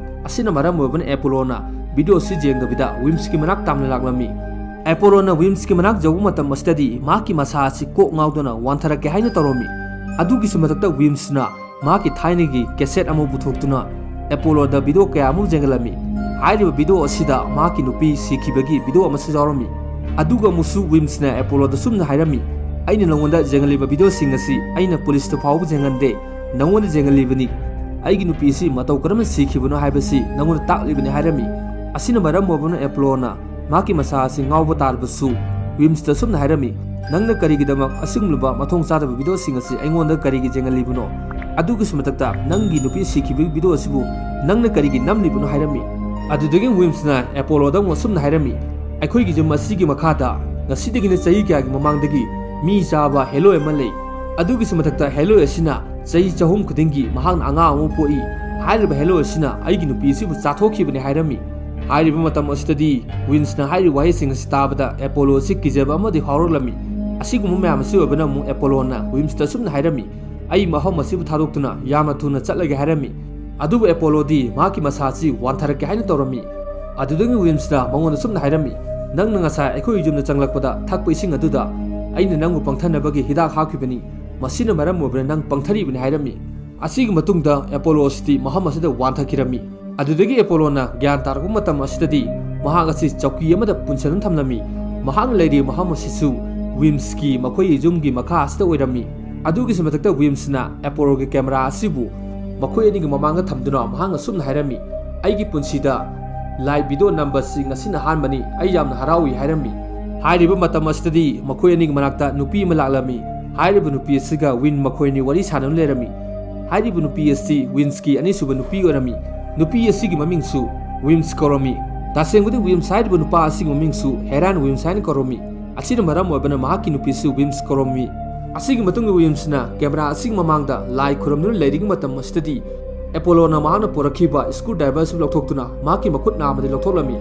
ꯑꯁꯤꯅ ꯃꯔꯝ ꯑꯣꯏꯕꯅ ꯑꯦꯄꯣꯂꯣꯅ ꯚꯤꯗꯤꯑꯣ ꯑꯁꯤ ꯌꯦꯡꯗꯕꯤꯗ ꯋꯤꯝꯁꯀꯤ ꯃꯅꯥꯛ ꯇꯥꯝꯅ ꯂꯥꯛꯂꯝꯃꯤ꯫ ꯑꯦꯄꯣꯂꯣꯅ ꯋꯤꯝꯁꯀꯤ ꯃꯅꯥꯛ ꯌꯧꯕ ꯃꯇꯝ ꯑꯁꯤꯗꯗꯤ ꯃꯍꯥꯛꯀꯤ ꯃꯁꯥ ꯑꯁꯤ ꯀꯣꯛ ꯉꯥꯎꯗꯨꯅ ꯋꯥꯟꯊꯔꯛꯀꯦ ꯍꯥꯏꯅ ꯇꯧꯔꯝꯃꯤ꯫ ꯑꯗꯨꯒꯤꯁꯨ ꯃꯊꯛꯇ ꯋꯤꯝꯁꯅ ꯃꯍꯥꯛꯀꯤ ꯊꯥꯏꯅꯒꯤ ꯀꯦꯁꯦꯠ ꯑꯃ ꯄꯨꯊꯣꯛꯇꯨꯅ ꯑꯦꯄꯣꯂꯣꯗ ꯚꯤꯗꯤꯑꯣ ꯀꯌꯥ ꯑꯃ ꯌꯦꯡꯍꯜꯂꯝꯃꯤ꯫ ꯍꯥꯏꯔꯤꯕ ꯚꯤꯗꯤꯑꯣ ꯑꯁꯤꯗ ꯃꯍꯥꯛꯀꯤ ꯅꯨꯄꯤ ꯁꯤꯈꯤꯕꯒꯤ ꯚꯤꯗꯤꯑꯣ ꯑꯃꯁꯨ ꯌꯥꯎꯔꯝꯃꯤ꯫ ꯑꯗꯨꯒ ꯑꯃꯨꯛꯁꯨ ꯋꯤꯝꯁꯅ ꯑꯦꯄꯣꯂꯣꯗ ꯁꯨꯝꯅ ꯍꯥꯏꯔꯝꯃꯤ, "ꯑꯩꯅ ꯅꯉꯣꯟꯗ ꯌꯦꯡꯍꯜꯂꯤꯕ ꯚꯤꯗꯤꯑꯣꯁꯤꯡ ꯑꯁꯤ ꯑꯩꯅ ꯄꯨꯂꯤꯁꯇ ꯐꯥꯎꯕ ꯌꯦꯡꯍꯟꯗꯦ꯫ ꯅꯉꯣꯟꯗ ꯌꯦꯡꯍꯜꯂꯤꯕꯅꯤ꯫ ꯑꯩꯒꯤ ꯅꯨꯄꯤ ꯑꯁꯤ ꯃꯇꯧ ꯀꯔꯝꯅ ꯁꯤꯈꯤꯕꯅꯣ ꯍꯥꯏꯕꯁꯤ ꯅꯉꯣꯟꯗ ꯇꯥꯛꯂꯤꯕꯅꯤ" ꯍꯥꯏꯔꯝꯃꯤ꯫ ꯑꯁꯤꯅ ꯃꯔꯝ ꯑꯣꯏꯗꯨꯅ ꯑꯦꯄꯣꯂꯣꯅ ꯃꯍꯥꯛꯀꯤ ꯃꯁꯥ ꯑꯁꯤ ꯉꯥꯎꯕ ꯇꯥꯔꯕꯁꯨ ꯋꯤꯝꯁꯇ ꯑꯁꯨꯝꯅ ꯍꯥꯏꯔꯝꯃꯤ, "ꯅꯪꯅ ꯀꯔꯤꯒꯤꯗꯃꯛ ꯑꯁꯤꯒꯨꯝꯂꯕ ꯃꯊꯣꯡ ꯆꯥꯗꯕ ꯚꯤꯗꯤꯑꯣꯁꯤꯡ ꯑꯁꯤ ꯑꯩꯉꯣꯟꯗ ꯀꯔꯤꯒꯤ ꯌꯦꯡꯍꯜꯂꯤꯕꯅꯣ? ꯑꯗꯨꯒꯤꯁꯨ ꯃꯊꯛꯇ ꯅꯪꯒꯤ ꯅꯨꯄꯤ ꯁꯤꯈꯤꯕꯒꯤ ꯚꯤꯗꯤꯑꯣ ꯑꯁꯤꯕꯨ ꯅꯪꯅ ꯀꯔꯤꯒꯤ ꯅꯝꯂꯤꯕꯅꯣ?" ꯍꯥꯏꯔꯝꯃꯤ꯫ ꯑꯗꯨꯗꯒꯤ ꯋꯤꯝꯁꯅ ꯑꯦꯄꯣꯂꯣꯗ ꯑꯃꯨꯛ ꯑꯁꯨꯝꯅ ꯍꯥꯏꯔꯝꯃꯤ, "ꯑꯩꯈꯣꯏꯒꯤ ꯌꯨꯝ ꯑꯁꯤꯒꯤ ꯃꯈꯥꯗ ꯉꯁꯤꯗꯒꯤꯅ ꯆꯍꯤ ꯀꯌꯥꯒꯤ ꯃꯃꯥꯡꯗꯒꯤ ꯃꯤ ꯆꯥꯕ ꯍꯦꯂꯣꯏ ꯑꯃ ꯂꯩ꯫ ꯑꯗꯨꯒꯤꯁꯨ ꯃꯊꯛꯇ ꯍꯦꯂꯣꯏ ꯑꯁꯤꯅ ꯆꯍꯤ ꯆꯍꯨꯝ ꯈꯨꯗꯤꯡꯒꯤ ꯃꯍꯥꯛꯅ ꯑꯉꯥꯡ ꯑꯃ ꯄꯣꯛꯏ꯫ ꯍꯥꯏꯔꯤꯕ ꯍꯦꯂꯣꯏ ꯑꯁꯤꯅ ꯑꯩꯒꯤ ꯅꯨꯄꯤ ꯑꯁꯤꯕꯨ ꯆꯥꯊꯣꯛꯈꯤꯕꯅꯤ" ꯍꯥꯏꯔꯝꯃꯤ꯫ ꯍꯥꯏꯔꯤꯕ ꯃꯇꯝ ꯑꯁꯤꯗꯗꯤ ꯋꯤꯝꯁꯅ ꯍꯥꯏꯔꯤꯕ ꯋꯥꯍꯩꯁꯤꯡ ꯑꯁꯤ ꯇꯥꯕꯗ ꯑꯦꯄꯣꯂꯣ ꯑꯁꯤ ꯀꯤꯖꯕ ꯑꯃꯗꯤ ꯐꯥꯎꯔꯛꯂꯝꯃꯤ꯫ ꯑꯁꯤꯒꯨꯝꯕ ꯃꯌꯥꯝ ꯑꯁꯤ ꯑꯣꯏꯕꯅ ꯑꯃꯨꯛ ꯑꯦꯄꯣꯂꯣꯅ ꯋꯤꯝꯁꯇ ꯑꯁꯨꯝꯅ ꯍꯥꯏꯔꯝꯃꯤ, "ꯑꯩ ꯃꯐꯝ ꯑꯁꯤꯕꯨ ꯊꯥꯗꯣꯛꯇꯨꯅ ꯌꯥꯝꯅ ꯊꯨꯅ ꯆꯠꯂꯒꯦ" ꯍꯥꯏꯔꯝꯃꯤ꯫ ꯑꯗꯨꯕꯨ ꯑꯦꯄꯣꯂꯣꯗꯤ ꯃꯍꯥꯛꯀꯤ ꯃꯁꯥ ꯑꯁꯤ ꯋꯥꯟꯊꯔꯛꯀꯦ ꯍꯥꯏꯅ ꯇꯧꯔꯝꯃꯤ꯫ ꯑꯗꯨꯗꯒꯤ ꯋꯤꯝꯁꯅ ꯃꯉꯣꯟꯗ ꯑꯁꯨꯝꯅ ꯍꯥꯏꯔꯝꯃꯤ, "ꯅꯪꯅ ꯉꯁꯥꯏ ꯑꯩꯈꯣꯏꯒꯤ ꯌꯨꯝꯗ ꯆꯪꯂꯛꯄꯗ ꯊꯛꯄ ꯏꯁꯤꯡ ꯑꯗꯨꯗ ꯑꯩꯅ ꯅꯪꯕꯨ ꯄꯪꯊꯅꯕꯒꯤ ꯍꯤꯗꯥꯛ ꯍꯥꯞꯈꯤꯕꯅꯤ꯫ ꯃꯁꯤꯅ ꯃꯔꯝ ꯑꯣꯏꯕꯅ ꯅꯪ ꯄꯪꯊꯔꯤꯕꯅꯤ" ꯍꯥꯏꯔꯝꯃꯤ꯫ ꯑꯁꯤꯒꯤ ꯃꯇꯨꯡꯗ ꯑꯦꯄꯣꯂꯣ ꯑꯁꯤꯗꯤ ꯃꯐꯝ ꯑꯁꯤꯗ ꯋꯥꯟꯊꯈꯤꯔꯝꯃꯤ꯫ ꯑꯗꯨꯗꯒꯤ ꯑꯦꯄꯣꯂꯣꯅ ꯒ꯭ꯌꯥꯟ ꯇꯥꯔꯛꯄ ꯃꯇꯝ ꯑꯁꯤꯗꯗꯤ ꯃꯍꯥꯛ ꯑꯁꯤ ꯆꯧꯀꯤ ꯑꯃꯗ ꯄꯨꯟꯁꯤꯟꯗꯨꯅ ꯊꯝꯂꯝꯃꯤ꯫ ꯃꯍꯥꯛꯅ ꯂꯩꯔꯤꯕ ꯃꯐꯝ ꯑꯁꯤꯁꯨ ꯋꯤꯝꯁꯀꯤ ꯃꯈꯣꯏꯒꯤ ꯌꯨꯝꯒꯤ ꯃꯈꯥ ꯑꯁꯤꯗ ꯑꯣꯏꯔꯝꯃꯤ꯫ ꯑꯗꯨꯒꯤꯁꯨ ꯃꯊꯛꯇ ꯋꯤꯝꯁꯅ ꯑꯦꯄꯣꯂꯣꯒꯤ ꯀꯦꯃꯦꯔꯥ ꯑꯁꯤꯕꯨ ꯃꯈꯣꯏ ꯑꯅꯤꯒꯤ ꯃꯃꯥꯡꯗ ꯊꯝꯗꯨꯅ ꯃꯍꯥꯛꯅ ꯑꯁꯨꯝꯅ ꯍꯥꯏꯔꯝꯃꯤ, "ꯑꯩꯒꯤ ꯄꯨꯟꯁꯤꯗ ꯂꯥꯏꯚ ꯚꯤꯗꯤꯑꯣ ꯅꯝꯕꯁꯤ ꯉꯁꯤꯅ ꯑꯍꯥꯟꯕꯅꯤ, ꯑꯩ ꯌꯥꯝꯅ ꯍꯔꯥꯎꯏ" ꯍꯥꯏꯔꯝꯃꯤ꯫ ꯍꯥꯏꯔꯤꯕ ꯃꯇꯝ ꯑꯁꯤꯗꯗꯤ ꯃꯈꯣꯏ ꯑꯅꯤꯒꯤ ꯃꯅꯥꯛꯇ ꯅꯨꯄꯤ ꯑꯃ ꯂꯥꯛꯂꯝꯃꯤ꯫ ꯍꯥꯏꯔꯤꯕ ꯅꯨꯄꯤ ꯑꯁꯤꯒ ꯋꯤꯟ ꯃꯈꯣꯏ ꯑꯅꯤ ꯋꯥꯔꯤ ꯁꯥꯟꯅꯗꯨꯅ ꯂꯩꯔꯝꯃꯤ꯫ ꯍꯥꯏꯔꯤꯕ ꯅꯨꯄꯤ ꯑꯁꯤ ꯋꯤꯝꯁꯀꯤ ꯑꯅꯤꯁꯨꯕ ꯅꯨꯄꯤ ꯑꯣꯏꯔꯝꯃꯤ꯫ ꯅꯨꯄꯤ ꯑꯁꯤꯒꯤ ꯃꯃꯤꯡꯁꯨ ꯋꯤꯝꯁ ꯀꯧꯔꯝꯃꯤ꯫ ꯇꯁꯦꯡꯕꯗꯤ ꯋꯤꯝꯁ ꯍꯥꯏꯔꯤꯕ ꯅꯨꯄꯥ ꯑꯁꯤꯒꯤ ꯃꯃꯤꯡꯁꯨ ꯍꯦꯔꯥꯟ ꯋꯤꯝꯁ ꯍꯥꯏꯅ ꯀꯧꯔꯝꯃꯤ꯫ ꯑꯁꯤꯅ ꯃꯔꯝ ꯑꯣꯏꯕꯅ ꯃꯍꯥꯛꯀꯤ ꯅꯨꯄꯤꯁꯨ ꯋꯤꯝꯁ ꯀꯧꯔꯝꯃꯤ꯫ ꯑꯁꯤꯒꯤ ꯃꯇꯨꯡꯗ ꯋꯤꯝꯁꯅ ꯀꯦꯃꯦꯔꯥ ꯑꯁꯤꯒꯤ ꯃꯃꯥꯡꯗ ꯂꯥꯏ ꯈꯨꯔꯨꯝꯗꯨꯅ ꯂꯩꯔꯤꯉꯩ ꯃꯇꯝ ꯑꯁꯤꯗꯗꯤ ꯑꯦꯄꯣꯂꯣꯅ ꯃꯍꯥꯛꯅ ꯄꯨꯔꯛꯈꯤꯕ ꯁ꯭ꯀ꯭ꯔꯨ ꯗ꯭ꯔꯥꯏꯚꯔ ꯑꯁꯤ ꯂꯧꯊꯣꯛꯇꯨꯅ ꯃꯍꯥꯛꯀꯤ ꯃꯈꯨꯠ ꯅꯥꯝꯃꯗꯒꯤ ꯂꯧꯊꯣꯛꯂꯝꯃꯤ꯫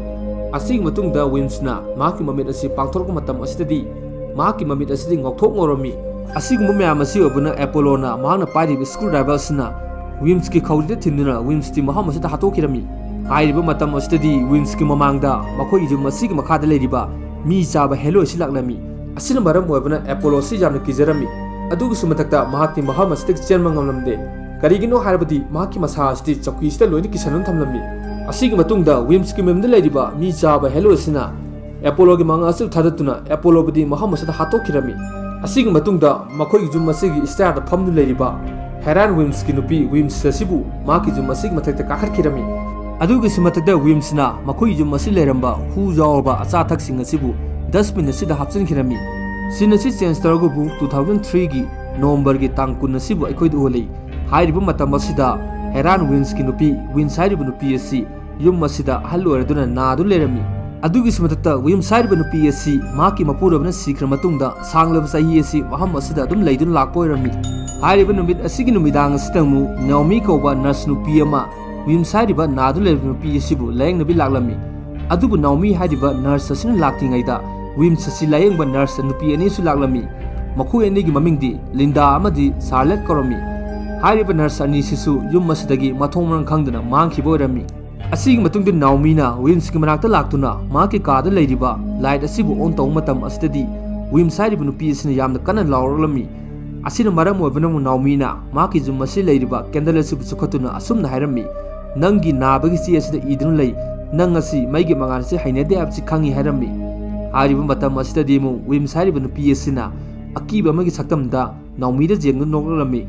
ꯑꯁꯤꯒꯤ ꯃꯇꯨꯡꯗ ꯋꯤꯝꯁꯅ ꯃꯍꯥꯛꯀꯤ ꯃꯃꯤꯠ ꯑꯁꯤ ꯄꯥꯡꯊꯣꯔꯛꯄ ꯃꯇꯝ ꯑꯁꯤꯗꯗꯤ ꯃꯍꯥꯛꯀꯤ ꯃꯃꯤꯠ ꯑꯁꯤꯗꯤ ꯉꯧꯊꯣꯛ ꯉꯧꯔꯝꯃꯤ꯫ ꯑꯁꯤꯒꯨꯝꯕ ꯃꯌꯥꯝ ꯑꯁꯤ ꯑꯣꯏꯕꯅ ꯑꯦꯄꯣꯂꯣꯅ ꯃꯍꯥꯛꯅ ꯄꯥꯏꯔꯤꯕ ꯁ꯭ꯀ꯭ꯔꯨ ꯗ꯭ꯔꯥꯏꯚꯔ ꯑꯁꯤꯅ ꯋꯤꯝꯁꯀꯤ ꯈꯧꯔꯤꯗ ꯊꯤꯟꯗꯨꯅ ꯋꯤꯝꯁꯇꯤ ꯃꯐꯝ ꯑꯁꯤꯗ ꯍꯥꯠꯇꯣꯛꯈꯤꯔꯝꯃꯤ꯫ ꯍꯥꯏꯔꯤꯕ ꯃꯇꯝ ꯑꯁꯤꯗꯗꯤ ꯋꯤꯝꯁꯀꯤ ꯃꯃꯥꯡꯗ ꯃꯈꯣꯏꯒꯤ ꯌꯨꯝ ꯑꯁꯤꯒꯤ ꯃꯈꯥꯗ ꯂꯩꯔꯤꯕ ꯃꯤ ꯆꯥꯕ ꯍꯦꯂꯣꯏ ꯑꯁꯤ ꯂꯥꯛꯂꯝꯃꯤ꯫ ꯑꯁꯤꯅ ꯃꯔꯝ ꯑꯣꯏꯕꯅ ꯑꯦꯄꯣꯂꯣ ꯑꯁꯤ ꯌꯥꯝꯅ ꯀꯤꯖꯔꯝꯃꯤ꯫ ꯑꯗꯨꯒꯤꯁꯨ ꯃꯊꯛꯇ ꯃꯍꯥꯛꯇꯤ ꯃꯐꯝ ꯑꯁꯤꯗꯒꯤ ꯆꯦꯟꯕ ꯉꯝꯂꯝꯗꯦ꯫ ꯀꯔꯤꯒꯤꯅꯣ ꯍꯥꯏꯔꯕꯗꯤ ꯃꯍꯥꯛꯀꯤ ꯃꯁꯥ ꯑꯁꯤꯗꯤ ꯆꯧꯀꯤ ꯑꯁꯤꯗ ꯂꯣꯏꯅ ꯀꯤꯁꯟꯗꯨꯅ ꯊꯝꯂꯝꯃꯤ꯫ ꯑꯁꯤꯒꯤ ꯃꯇꯨꯡꯗ ꯋꯤꯝꯁꯀꯤ ꯃꯌꯨꯝꯗ ꯂꯩꯔꯤꯕ ꯃꯤ ꯆꯥꯕ ꯍꯦꯂꯣꯏ ꯑꯁꯤꯅ ꯑꯦꯄꯣꯂꯣꯒꯤ ꯃꯉꯥ ꯑꯁꯤ ꯊꯥꯗꯠꯇꯨꯅ ꯑꯦꯄꯣꯂꯣꯕꯨꯗꯤ ꯃꯐꯝ ꯑꯁꯤꯗ ꯍꯥꯠꯇꯣꯛꯈꯤꯔꯝꯃꯤ꯫ ꯑꯁꯤꯒꯤ ꯃꯇꯨꯡꯗ ꯃꯈꯣꯏꯒꯤ ꯌꯨꯝ ꯑꯁꯤꯒꯤ ꯁ꯭ꯇꯦꯌꯔꯗ ꯐꯝꯗꯨꯅ ꯂꯩꯔꯤꯕ ꯍꯦꯔꯥꯟ ꯋꯤꯝꯁꯀꯤ ꯅꯨꯄꯤ ꯋꯤꯝꯁ ꯑꯁꯤꯕꯨ ꯃꯍꯥꯛꯀꯤ ꯌꯨꯝ ꯑꯁꯤꯒꯤ ꯃꯊꯛꯇ ꯀꯥꯈꯠꯈꯤꯔꯝꯃꯤ꯫ ꯑꯗꯨꯒꯤꯁꯨ ꯃꯊꯛꯇ ꯋꯤꯝꯁꯅ ꯃꯈꯣꯏ ꯌꯨꯝ ꯑꯁꯤ ꯂꯩꯔꯝꯕ ꯍꯨ ꯌꯥꯎꯔꯕ ꯑꯆꯥ ꯑꯊꯛꯁꯤꯡ ꯑꯁꯤꯕꯨ ꯗꯁꯕꯤꯟ ꯑꯁꯤꯗ ꯍꯥꯞꯆꯤꯟꯈꯤꯔꯝꯃꯤ꯫ ꯁꯤꯟ ꯑꯁꯤ ꯆꯦꯟꯖ ꯇꯧꯔꯒꯕꯨ ꯇꯨ ꯊꯥꯎꯖꯟ ꯊ꯭ꯔꯤꯒꯤ ꯅꯣꯕꯦꯝꯕꯔꯒꯤ ꯇꯥꯡ ꯀꯨꯟ ꯑꯁꯤꯕꯨ ꯑꯩꯈꯣꯏꯗ ꯎꯍꯜꯂꯤ꯫ ꯍꯥꯏꯔꯤꯕ ꯃꯇꯝ ꯑꯁꯤꯗ ꯍꯦꯔꯥꯟ ꯋꯤꯝꯁꯀꯤ ꯅꯨꯄꯤ ꯋꯤꯝꯁ ꯍꯥꯏꯔꯤꯕ ꯅꯨꯄꯤ ꯑꯁꯤ ꯌꯨꯝ ꯑꯁꯤꯗ ꯑꯍꯜ ꯑꯣꯏꯔꯗꯨꯅ ꯅꯥꯗꯨꯅ ꯂꯩꯔꯝꯃꯤ꯫ ꯑꯗꯨꯒꯤꯁꯨ ꯃꯊꯛꯇ ꯋꯤꯝꯁ ꯍꯥꯏꯔꯤꯕ ꯅꯨꯄꯤ ꯑꯁꯤ ꯃꯍꯥꯛꯀꯤ ꯃꯄꯨꯔꯣꯏꯕꯅ ꯁꯤꯈ꯭ꯔ ꯃꯇꯨꯡꯗ ꯁꯥꯡꯂꯕ ꯆꯍꯤ ꯑꯁꯤ ꯃꯐꯝ ꯑꯁꯤꯗ ꯑꯗꯨꯝ ꯂꯩꯗꯨꯅ ꯂꯥꯛꯄ ꯑꯣꯏꯔꯝꯃꯤ꯫ ꯍꯥꯏꯔꯤꯕ ꯅꯨꯃꯤꯠ ꯑꯁꯤꯒꯤ ꯅꯨꯃꯤꯗꯥꯡ ꯑꯁꯤꯗ ꯑꯃꯨꯛ ꯅꯥꯑꯣꯃꯤ ꯀꯧꯕ ꯅꯔꯁ ꯅꯨꯄꯤ ꯑꯃ ꯋꯤꯝꯁ ꯍꯥꯏꯔꯤꯕ ꯅꯥꯗꯨꯅ ꯂꯩꯔꯤꯕ ꯅꯨꯄꯤ ꯑꯁꯤꯕꯨ ꯂꯥꯌꯦꯡꯅꯕꯤ ꯂꯥꯛꯂꯝꯃꯤ꯫ ꯑꯗꯨꯕꯨ ꯅꯥꯑꯣꯃꯤ ꯍꯥꯏꯔꯤꯕ ꯅꯔꯁ ꯑꯁꯤꯅ ꯂꯥꯛꯇ꯭ꯔꯤꯉꯩꯗ ꯋꯤꯝꯁ ꯑꯁꯤ ꯂꯥꯌꯦꯡꯕ ꯅꯔꯁ ꯅꯨꯄꯤ ꯑꯅꯤꯁꯨ ꯂꯥꯛꯂꯝꯃꯤ꯫ ꯃꯈꯣꯏ ꯑꯅꯤꯒꯤ ꯃꯃꯤꯡꯗꯤ ꯂꯤꯟꯗꯥ ꯑꯃꯗꯤ ꯁꯥꯔꯂꯦꯠ ꯀꯧꯔꯝꯃꯤ꯫ ꯍꯥꯏꯔꯤꯕ ꯅꯔꯁ ꯑꯅꯤꯁꯤꯁꯨ ꯌꯨꯝ ꯑꯁꯤꯗꯒꯤ ꯃꯊꯣꯡ ꯃꯔꯝ ꯈꯪꯗꯅ ꯃꯥꯡꯈꯤꯕ ꯑꯣꯏꯔꯝꯃꯤ꯫ ꯑꯁꯤꯒꯤ ꯃꯇꯨꯡꯗ ꯅꯥꯑꯣꯃꯤꯅ ꯋꯤꯝꯁꯀꯤ ꯃꯅꯥꯛꯇ ꯂꯥꯛꯇꯨꯅ ꯃꯍꯥꯛꯀꯤ ꯀꯥꯗ ꯂꯩꯔꯤꯕ ꯂꯥꯏꯠ ꯑꯁꯤꯕꯨ ꯑꯣꯟ ꯇꯧꯕ ꯃꯇꯝ ꯑꯁꯤꯗꯗꯤ ꯋꯤꯝꯁ ꯍꯥꯏꯔꯤꯕ ꯅꯨꯄꯤ ꯑꯁꯤꯅ ꯌꯥꯝꯅ ꯀꯟꯅ ꯂꯥꯎꯔꯛꯂꯝꯃꯤ꯫ ꯑꯁꯤꯅ ꯃꯔꯝ ꯑꯣꯏꯕꯅ ꯅꯥꯑꯣꯃꯤꯅ ꯃꯍꯥꯛꯀꯤ ꯌꯨꯝ ꯑꯁꯤ ꯂꯩꯔꯤꯕ ꯀꯦꯟꯗꯜ ꯑꯁꯤꯕꯨ ꯆꯨꯞꯈꯠꯇꯨꯅ ꯑꯁꯨꯝꯅ ꯍꯥꯏꯔꯝꯃꯤ, "ꯅꯪꯒꯤ ꯅꯥꯕꯒꯤ ꯆꯦ ꯑꯁꯤꯗ ꯏꯗꯨꯅ ꯂꯩ, ꯅꯪ ꯑꯁꯤ ꯃꯩꯒꯤ ꯃꯉꯥꯜ ꯑꯁꯤ ꯍꯩꯅꯗꯦ ꯍꯥꯏꯕꯁꯤ ꯈꯪꯏ" ꯍꯥꯏꯔꯝꯃꯤ꯫ ꯍꯥꯏꯔꯤꯕ ꯃꯇꯝ ꯑꯁꯤꯗꯗꯤ ꯑꯃꯨꯛ ꯋꯤꯝꯁ ꯍꯥꯏꯔꯤꯕ ꯅꯨꯄꯤ ꯑꯁꯤꯅ ꯑꯀꯤꯕ ꯑꯃꯒꯤ ꯁꯛꯇꯝꯗ ꯅꯥꯑꯣꯃꯤꯗ ꯌꯦꯡꯗꯨꯅ ꯅꯣꯛꯂꯛꯂꯝꯃꯤ꯫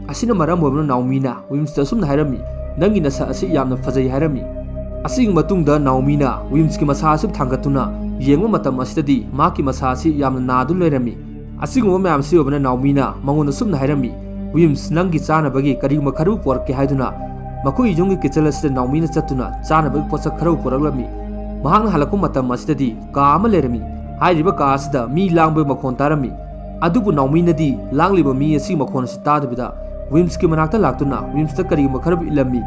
ꯑꯁꯤꯅ ꯃꯔꯝ ꯑꯣꯏꯗꯨꯅ ꯅꯥꯑꯣꯃꯤꯅ ꯋꯤꯝꯁꯇ ꯑꯁꯨꯝꯅ ꯍꯥꯏꯔꯝꯃꯤ, "ꯅꯪꯒꯤ ꯅꯁꯛ ꯑꯁꯤ ꯌꯥꯝꯅ ꯐꯖꯩ" ꯍꯥꯏꯔꯝꯃꯤ꯫ ꯑꯁꯤꯒꯤ ꯃꯇꯨꯡꯗ ꯅꯥꯑꯣꯃꯤꯅ ꯋꯤꯝꯁꯀꯤ ꯃꯁꯥ ꯑꯁꯤ ꯊꯥꯡꯒꯠꯇꯨꯅ ꯌꯦꯡꯕ ꯃꯇꯝ ꯑꯁꯤꯗꯗꯤ ꯃꯍꯥꯛꯀꯤ ꯃꯁꯥ ꯑꯁꯤ ꯌꯥꯝꯅ ꯅꯥꯗꯨꯅ ꯂꯩꯔꯝꯃꯤ꯫ ꯑꯁꯤꯒꯨꯝꯕ ꯃꯌꯥꯝꯁꯤ ꯑꯣꯏꯕꯅ ꯅꯥꯑꯣꯃꯤꯅ ꯃꯉꯣꯟꯗ ꯑꯁꯨꯝꯅ ꯍꯥꯏꯔꯝꯃꯤ, "ꯋꯤꯝꯁ, ꯅꯪꯒꯤ ꯆꯥꯅꯕꯒꯤ ꯀꯔꯤꯒꯨꯝꯕ ꯈꯔꯕꯨ ꯄꯨꯔꯛꯀꯦ" ꯍꯥꯏꯗꯨꯅ ꯃꯈꯣꯏ ꯌꯨꯝꯒꯤ ꯀꯤꯆꯟ ꯑꯁꯤꯗ ꯅꯥꯑꯣꯃꯤꯅ ꯆꯠꯇꯨꯅ ꯆꯥꯅꯕꯒꯤ ꯄꯣꯠꯁꯛ ꯈꯔꯕꯨ ꯄꯨꯔꯛꯂꯝꯃꯤ꯫ ꯃꯍꯥꯛꯅ ꯍꯜꯂꯛꯄ ꯃꯇꯝ ꯑꯁꯤꯗꯗꯤ ꯀꯥ ꯑꯃ ꯂꯩꯔꯝꯃꯤ꯫ ꯍꯥꯏꯔꯤꯕ ꯀꯥ ꯑꯁꯤꯗ ꯃꯤ ꯂꯥꯡꯕꯒꯤ ꯃꯈꯣꯟ ꯇꯥꯔꯝꯃꯤ꯫ ꯑꯗꯨꯕꯨ ꯅꯥꯑꯣꯃꯤꯅꯗꯤ ꯂꯥꯡꯂꯤꯕ ꯃꯤ ꯑꯁꯤꯒꯤ ꯃꯈꯣꯟ ꯑꯁꯤ ꯇꯥꯗꯕꯤꯗ ꯋꯤꯝꯁꯀꯤ ꯃꯅꯥꯛꯇ ꯂꯥꯛꯇꯨꯅ ꯋꯤꯝꯁꯇ ꯀꯔꯤꯒꯨꯝꯕ ꯈꯔꯕꯨ ꯏꯜꯂꯝꯃꯤ꯫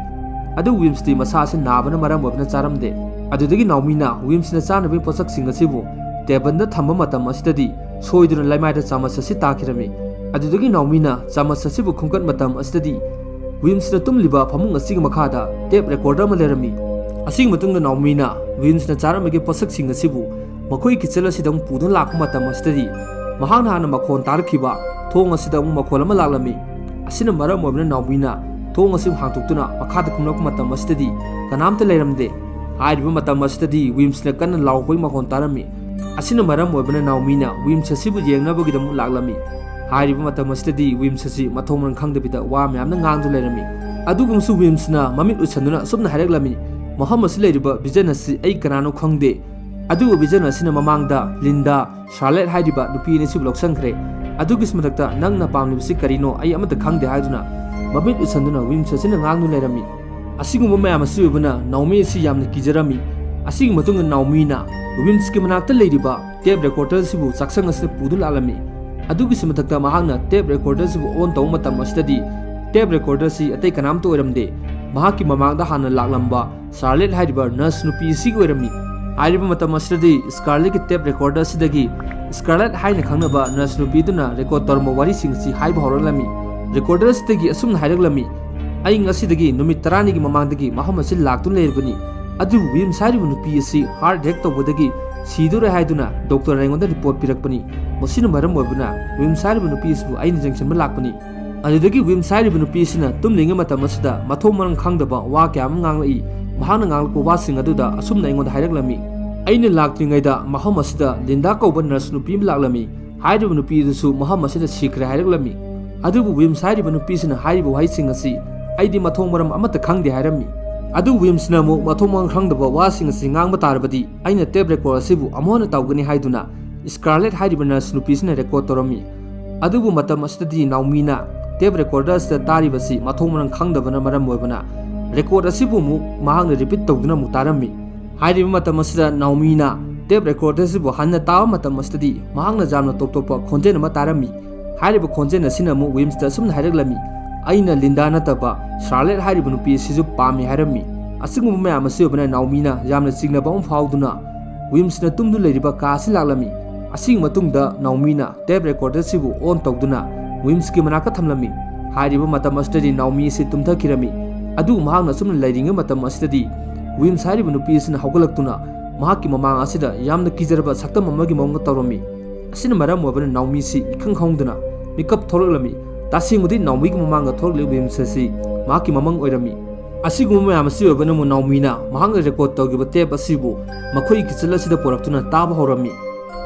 ꯑꯗꯨꯕꯨ ꯋꯤꯝꯁꯇꯤ ꯃꯁꯥ ꯑꯁꯤ ꯅꯥꯕꯅ ꯃꯔꯝ ꯑꯣꯏꯗꯨꯅ ꯆꯥꯔꯝꯗꯦ꯫ ꯑꯗꯨꯗꯒꯤ ꯅꯥꯑꯣꯃꯤꯅ ꯋꯤꯝꯁꯅ ꯆꯥꯅꯕꯒꯤ ꯄꯣꯠꯁꯛꯁꯤꯡ ꯑꯁꯤꯕꯨ ꯇꯦꯕꯜꯗ ꯊꯝꯕ ꯃꯇꯝ ꯑꯁꯤꯗꯗꯤ ꯁꯣꯏꯗꯨꯅ ꯂꯩꯃꯥꯏꯗ ꯆꯥꯃꯁ ꯑꯁꯤ ꯇꯥꯈꯤꯔꯝꯃꯤ꯫ ꯑꯗꯨꯗꯒꯤ ꯅꯥꯑꯣꯃꯤꯅ ꯆꯥꯃꯁ ꯑꯁꯤꯕꯨ ꯈꯨꯝꯒꯠ ꯃꯇꯝ ꯑꯁꯤꯗꯗꯤ ꯋꯤꯝꯁꯅ ꯇꯨꯝꯂꯤꯕ ꯐꯃꯨꯡ ꯑꯁꯤꯒꯤ ꯃꯈꯥꯗ ꯇꯦꯞ ꯔꯦꯀꯣꯔꯗꯔ ꯑꯃ ꯂꯩꯔꯝꯃꯤ꯫ ꯑꯁꯤꯒꯤ ꯃꯇꯨꯡꯗ ꯅꯥꯑꯣꯃꯤꯅ ꯋꯤꯝꯁꯅ ꯆꯥꯔꯝꯕꯒꯤ ꯄꯣꯠꯁꯛꯁꯤꯡ ꯑꯁꯤꯕꯨ ꯃꯈꯣꯏ ꯀꯤꯆꯟ ꯑꯁꯤꯗ ꯑꯃꯨꯛ ꯄꯨꯗꯨꯅ ꯂꯥꯛꯄ ꯃꯇꯝ ꯑꯁꯤꯗꯗꯤ ꯃꯍꯥꯛꯅ ꯍꯥꯟꯅ ꯃꯈꯣꯟ ꯇꯥꯔꯛꯈꯤꯕ ꯊꯣꯡ ꯑꯁꯤꯗ ꯑꯃꯨꯛ ꯃꯈꯣꯟ ꯑꯃ ꯂꯥꯛꯂꯝꯃꯤ꯫ ꯑꯁꯤꯅ ꯃꯔꯝ ꯑꯣꯏꯕꯅ ꯅꯥꯑꯣꯃꯤꯅ ꯊꯣꯡ ꯑꯁꯤ ꯍꯥꯡꯗꯣꯛꯇꯨꯅ ꯃꯈꯥꯗ ꯀꯨꯝꯂꯛꯄ ꯃꯇꯝ ꯑꯁꯤꯗꯗꯤ ꯀꯅꯥꯝꯇ ꯂꯩꯔꯝꯗꯦ꯫ ꯍꯥꯏꯔꯤꯕ ꯃꯇꯝ ꯑꯁꯤꯗꯗꯤ ꯋꯤꯝꯁꯅ ꯀꯟꯅ ꯂꯥꯎꯔꯛꯄꯒꯤ ꯃꯈꯣꯟ ꯇꯥꯔꯝꯃꯤ꯫ ꯑꯁꯤꯅ ꯃꯔꯝ ꯑꯣꯏꯕꯅ ꯅꯥꯑꯣꯃꯤꯅ ꯋꯤꯝꯁ ꯑꯁꯤꯕꯨ ꯌꯦꯡꯅꯕꯒꯤꯗꯃꯛ ꯂꯥꯛꯂꯝꯃꯤ꯫ ꯍꯥꯏꯔꯤꯕ ꯃꯇꯝ ꯑꯁꯤꯗꯗꯤ ꯋꯤꯝꯁ ꯑꯁꯤ ꯃꯊꯣꯡ ꯃꯔꯝ ꯈꯪꯗꯕꯤꯗ ꯋꯥ ꯃꯌꯥꯝꯅ ꯉꯥꯡꯗꯨꯅ ꯂꯩꯔꯝꯃꯤ꯫ ꯑꯗꯨꯒꯨꯝꯁꯨ ꯋꯤꯝꯁꯅ ꯃꯃꯤꯠ ꯎꯏꯁꯟꯗꯨꯅ ꯑꯁꯨꯝꯅ ꯍꯥꯏꯔꯛꯂꯝꯃꯤ, "ꯃꯐꯝ ꯑꯁꯤ ꯂꯩꯔꯤꯕ ꯚꯤꯖꯟ ꯑꯁꯤ ꯑꯩ ꯀꯅꯥꯅꯣ ꯈꯪꯗꯦ꯫ ꯑꯗꯨꯕꯨ ꯚꯤꯖꯟ ꯑꯁꯤꯅ ꯃꯃꯥꯡꯗ ꯂꯤꯟꯗꯥ, ꯁꯥꯔꯂꯦꯠ ꯍꯥꯏꯔꯤꯕ ꯅꯨꯄꯤ ꯑꯅꯤꯁꯤꯕꯨ ꯂꯧꯁꯤꯟꯈ꯭ꯔꯦ꯫ ꯑꯗꯨꯒꯤꯁꯨ ꯃꯊꯛꯇ ꯅꯪꯅ ꯄꯥꯝꯂꯤꯕꯁꯤ ꯀꯔꯤꯅꯣ ꯑꯩ ꯑꯃꯠꯇ ꯈꯪꯗꯦ" ꯍꯥꯏꯗꯨꯅ ꯃꯃꯤꯠ ꯎꯏꯁꯟꯗꯨꯅ ꯋꯤꯝꯁ ꯑꯁꯤꯅ ꯉꯥꯡꯗꯨꯅ ꯂꯩꯔꯝꯃꯤ꯫ ꯑꯁꯤꯒꯨꯝꯕ ꯃꯌꯥꯝ ꯑꯁꯤ ꯑꯣꯏꯕꯅ ꯅꯥꯎꯃꯤ ꯑꯁꯤ ꯌꯥꯝꯅ ꯀꯤꯖꯔꯝꯃꯤ꯫ ꯑꯁꯤꯒꯤ ꯃꯇꯨꯡꯗ ꯅꯥꯎꯃꯤꯅ ꯋꯤꯝꯁꯀꯤ ꯃꯅꯥꯛꯇ ꯂꯩꯔꯤꯕ ꯇꯦꯞ ꯔꯦꯀꯣꯔꯗꯔ ꯑꯁꯤꯕꯨ ꯆꯥꯛꯁꯪ ꯑꯁꯤꯗ ꯄꯨꯗꯨꯅ ꯂꯥꯛꯂꯝꯃꯤ꯫ ꯑꯗꯨꯒꯤꯁꯨ ꯃꯊꯛꯇ ꯃꯍꯥꯛꯅ ꯇꯦꯞ ꯔꯦꯀꯣꯔꯗꯔ ꯑꯁꯤꯕꯨ ꯑꯣꯟ ꯇꯧꯕ ꯃꯇꯝ ꯑꯁꯤꯗꯗꯤ ꯇꯦꯞ ꯔꯦꯀꯣꯔꯗꯔ ꯑꯁꯤ ꯑꯇꯩ ꯀꯅꯥꯝꯇ ꯑꯣꯏꯔꯝꯗꯦ꯫ ꯃꯍꯥꯛꯀꯤ ꯃꯃꯥꯡꯗ ꯍꯥꯟꯅ ꯂꯥꯛꯂꯝꯕ ꯁꯥꯔꯂꯦꯠ ꯍꯥꯏꯔꯤꯕ ꯅꯔꯁ ꯅꯨꯄꯤ ꯑꯁꯤꯒꯤ ꯑꯣꯏꯔꯝꯃꯤ꯫ ꯍꯥꯏꯔꯤꯕ ꯃꯇꯝ ꯑꯁꯤꯗꯗꯤ ꯁ꯭ꯀꯥꯔꯂꯦꯠꯀꯤ ꯇꯦꯞ ꯔꯦꯀꯣꯔꯗꯔ ꯑꯁꯤꯗꯒꯤ ꯁ꯭ꯀꯥꯔꯂꯦꯠ ꯍꯥꯏꯅ ꯈꯪꯅꯕ ꯅꯔꯁ ꯅꯨꯄꯤꯗꯨꯅ ꯔꯦꯀꯣꯔꯗ ꯇꯧꯔꯝꯕ ꯋꯥꯔꯤꯁꯤꯡ ꯑꯁꯤ ꯍꯥꯏꯕ ꯍꯧꯔꯛꯂꯝꯃꯤ꯫ ꯔꯦꯀꯣꯔꯗꯔ ꯑꯁꯤꯗꯒꯤ ꯑꯁꯨꯝꯅ ꯍꯥꯏꯔꯛꯂꯝꯃꯤ, "ꯑꯩ ꯉꯁꯤꯗꯒꯤ ꯅꯨꯃꯤꯠ ꯇꯔꯥꯅꯤꯒꯤ ꯃꯃꯥꯡꯗꯒꯤ ꯃꯐꯝ ꯑꯁꯤ ꯂꯥꯛꯇꯨꯅ ꯂꯩꯔꯕꯅꯤ꯫ ꯑꯗꯨꯕꯨ ꯋꯤꯝꯁ ꯍꯥꯏꯔꯤꯕ ꯅꯨꯄꯤ ꯑꯁꯤ ꯍꯥꯔꯠ ꯑꯦꯇꯦꯛ ꯇꯧꯕꯗꯒꯤ ꯁꯤꯗꯣꯔꯦ ꯍꯥꯏꯗꯨꯅ ꯗꯣꯛꯇꯔꯅ ꯑꯩꯉꯣꯟꯗ ꯔꯤꯄꯣꯔꯠ ꯄꯤꯔꯛꯄꯅꯤ꯫ ꯃꯁꯤꯅ ꯃꯔꯝ ꯑꯣꯏꯕꯅ ꯋꯤꯝꯁ ꯍꯥꯏꯔꯤꯕ ꯅꯨꯄꯤ ꯑꯁꯤꯕꯨ ꯑꯩꯅ ꯌꯦꯡꯁꯤꯟꯕ ꯂꯥꯛꯄꯅꯤ"꯫ ꯑꯗꯨꯗꯒꯤ ꯋꯤꯝꯁ ꯍꯥꯏꯔꯤꯕ ꯅꯨꯄꯤ ꯑꯁꯤꯅ ꯇꯨꯝꯂꯤꯉꯩ ꯃꯇꯝ ꯑꯁꯤꯗ ꯃꯊꯣꯡ ꯃꯔꯝ ꯈꯪꯗꯕ ꯋꯥ ꯀꯌꯥ ꯑꯃ ꯉꯥꯡꯂꯛꯏ꯫ ꯃꯍꯥꯛꯅ ꯉꯥꯡꯂꯛꯄ ꯋꯥꯁꯤꯡ ꯑꯗꯨꯗ ꯑꯁꯨꯝꯅ ꯑꯩꯉꯣꯟꯗ ꯍꯥꯏꯔꯛꯂꯝꯃꯤ, "ꯑꯩꯅ ꯂꯥꯛꯇ꯭ꯔꯤꯉꯩꯗ ꯃꯐꯝ ꯑꯁꯤꯗ ꯂꯤꯟꯗꯥ ꯀꯧꯕ ꯅꯔꯁ ꯅꯨꯄꯤ ꯑꯃ ꯂꯥꯛꯂꯝꯃꯤ꯫ ꯍꯥꯏꯔꯤꯕ ꯅꯨꯄꯤ ꯑꯗꯨꯁꯨ ꯃꯐꯝ ꯑꯁꯤꯗ ꯁꯤꯈ꯭ꯔꯦ" ꯍꯥꯏꯔꯛꯂꯝꯃꯤ꯫ ꯑꯗꯨꯕꯨ ꯋꯤꯝꯁ ꯍꯥꯏꯔꯤꯕ ꯅꯨꯄꯤꯁꯤꯅ ꯍꯥꯏꯔꯤꯕ ꯋꯥꯍꯩꯁꯤꯡ ꯑꯁꯤ ꯑꯩꯗꯤ ꯃꯊꯣꯡ ꯃꯔꯝ ꯑꯃꯠꯇ ꯈꯪꯗꯦ ꯍꯥꯏꯔꯝꯃꯤ꯫ ꯑꯗꯨꯕꯨ ꯋꯤꯝꯁꯅ ꯑꯃꯨꯛ ꯃꯊꯣꯡ ꯃꯔꯝ ꯈꯪꯗꯕ ꯋꯥꯁꯤꯡ ꯑꯁꯤ ꯉꯥꯡꯕ ꯇꯥꯔꯕꯗꯤ ꯑꯩꯅ ꯇꯦꯞ ꯔꯦꯀꯣꯔꯗ ꯑꯁꯤꯕꯨ ꯑꯃꯨꯛ ꯍꯟꯅ ꯇꯧꯒꯅꯤ ꯍꯥꯏꯗꯨꯅ ꯁ꯭ꯀꯥꯔꯂꯦꯠ ꯍꯥꯏꯔꯤꯕ ꯅꯔꯁ ꯅꯨꯄꯤꯁꯤꯅ ꯔꯦꯀꯣꯔꯗ ꯇꯧꯔꯝꯃꯤ꯫ ꯑꯗꯨꯕꯨ ꯃꯇꯝ ꯑꯁꯤꯗꯗꯤ ꯅꯥꯎꯃꯤꯅ ꯇꯦꯞ ꯔꯦꯀꯣꯔꯗꯔ ꯑꯁꯤꯗ ꯇꯥꯔꯤꯕꯁꯤ ꯃꯊꯣꯡ ꯃꯔꯝ ꯈꯪꯗꯕꯅ ꯃꯔꯝ ꯑꯣꯏꯕꯅ ꯔꯦꯀꯣꯔꯗ ꯑꯁꯤꯕꯨ ꯑꯃꯨꯛ ꯃꯍꯥꯛꯅ ꯔꯤꯄꯤꯠ ꯇꯧꯗꯨꯅ ꯑꯃꯨꯛ ꯇꯥꯔꯝꯃꯤ꯫ ꯍꯥꯏꯔꯤꯕ ꯃꯇꯝ ꯑꯁꯤꯗ ꯅꯥꯎꯃꯤꯅ ꯇꯦꯞ ꯔꯦꯀꯣꯔꯗꯔ ꯑꯁꯤꯕꯨ ꯍꯟꯅ ꯇꯥꯕ ꯃꯇꯝ ꯑꯁꯤꯗꯗꯤ ꯃꯍꯥꯛꯅ ꯌꯥꯝꯅ ꯇꯣꯞ ꯇꯣꯞꯄ ꯈꯣꯟꯖꯦꯜ ꯑꯃ ꯇꯥꯔꯝꯃꯤ꯫ ꯍꯥꯏꯔꯤꯕ ꯈꯣꯟꯖꯦꯜ ꯑꯁꯤꯅ ꯑꯃꯨꯛ ꯋꯤꯝꯁꯇ ꯑꯁꯨꯝꯅ ꯍꯥꯏꯔꯛꯂꯝꯃꯤ, "ꯑꯩꯅ ꯂꯤꯟꯗꯥ ꯅꯠꯇꯕ ꯁꯥꯔꯂꯦꯠ ꯍꯥꯏꯔꯤꯕ ꯅꯨꯄꯤ ꯑꯁꯤꯁꯨ ꯄꯥꯝꯃꯤ" ꯍꯥꯏꯔꯝꯃꯤ꯫ ꯑꯁꯤꯒꯨꯝꯕ ꯃꯌꯥꯝ ꯑꯁꯤ ꯑꯣꯏꯕꯅ ꯅꯥꯎꯃꯤꯅ ꯌꯥꯝꯅ ꯆꯤꯡꯅꯕ ꯑꯃ ꯐꯥꯎꯗꯨꯅ ꯋꯤꯝꯁꯅ ꯇꯨꯝꯗꯨꯅ ꯂꯩꯔꯤꯕ ꯀꯥ ꯑꯁꯤ ꯂꯥꯛꯂꯝꯃꯤ꯫ ꯑꯁꯤꯒꯤ ꯃꯇꯨꯡꯗ ꯅꯥꯎꯃꯤꯅ ꯇꯦꯞ ꯔꯦꯀꯣꯔꯗꯔ ꯑꯁꯤꯕꯨ ꯑꯣꯟ ꯇꯧꯗꯨꯅ ꯋꯤꯝꯁꯀꯤ ꯃꯅꯥꯛꯇ ꯊꯝꯂꯝꯃꯤ꯫ ꯍꯥꯏꯔꯤꯕ ꯃꯇꯝ ꯑꯁꯤꯗꯗꯤ ꯅꯥꯎꯃꯤ ꯑꯁꯤ ꯇꯨꯝꯊꯈꯤꯔꯝꯃꯤ꯫ ꯑꯗꯨꯕꯨ ꯃꯍꯥꯛꯅ ꯑꯁꯨꯝꯅ ꯂꯩꯔꯤꯉꯩ ꯃꯇꯝ ꯑꯁꯤꯗꯗꯤ ꯋꯤꯝꯁ ꯍꯥꯏꯔꯤꯕ ꯅꯨꯄꯤ ꯑꯁꯤꯅ ꯍꯧꯒꯠꯂꯛꯇꯨꯅ ꯃꯍꯥꯛꯀꯤ ꯃꯃꯥꯡ ꯑꯁꯤꯗ ꯌꯥꯝꯅ ꯀꯤꯖꯔꯕ ꯁꯛꯇꯝ ꯑꯃꯒꯤ ꯃꯑꯣꯡꯗ ꯇꯧꯔꯝꯃꯤ꯫ ꯑꯁꯤꯅ ꯃꯔꯝ ꯑꯣꯏꯕꯅ ꯅꯥꯎꯃꯤꯁꯤ ꯏꯈꯪ ꯈꯪꯍꯧꯗꯅ ꯃꯤꯀꯞ ꯊꯣꯛꯂꯛꯂꯝꯃꯤ꯫ ꯇꯁꯦꯡꯕꯗꯤ ꯅꯥꯎꯃꯤꯒꯤ ꯃꯃꯥꯡꯗ ꯊꯣꯛꯂꯛꯂꯤꯕ ꯋꯤꯝꯁ ꯑꯁꯤ ꯃꯍꯥꯛꯀꯤ ꯃꯃꯪ ꯑꯣꯏꯔꯝꯃꯤ꯫ ꯑꯁꯤꯒꯨꯝꯕ ꯃꯌꯥꯝ ꯑꯁꯤ ꯑꯣꯏꯕꯅ ꯑꯃꯨꯛ ꯅꯥꯎꯃꯤꯅ ꯃꯍꯥꯛꯅ ꯔꯦꯀꯣꯔꯗ ꯇꯧꯈꯤꯕ ꯇꯦꯞ ꯑꯁꯤꯕꯨ ꯃꯈꯣꯏꯒꯤ ꯀꯤꯆꯟ ꯑꯁꯤꯗ ꯄꯨꯔꯛꯇꯨꯅ ꯇꯥꯕ ꯍꯧꯔꯝꯃꯤ꯫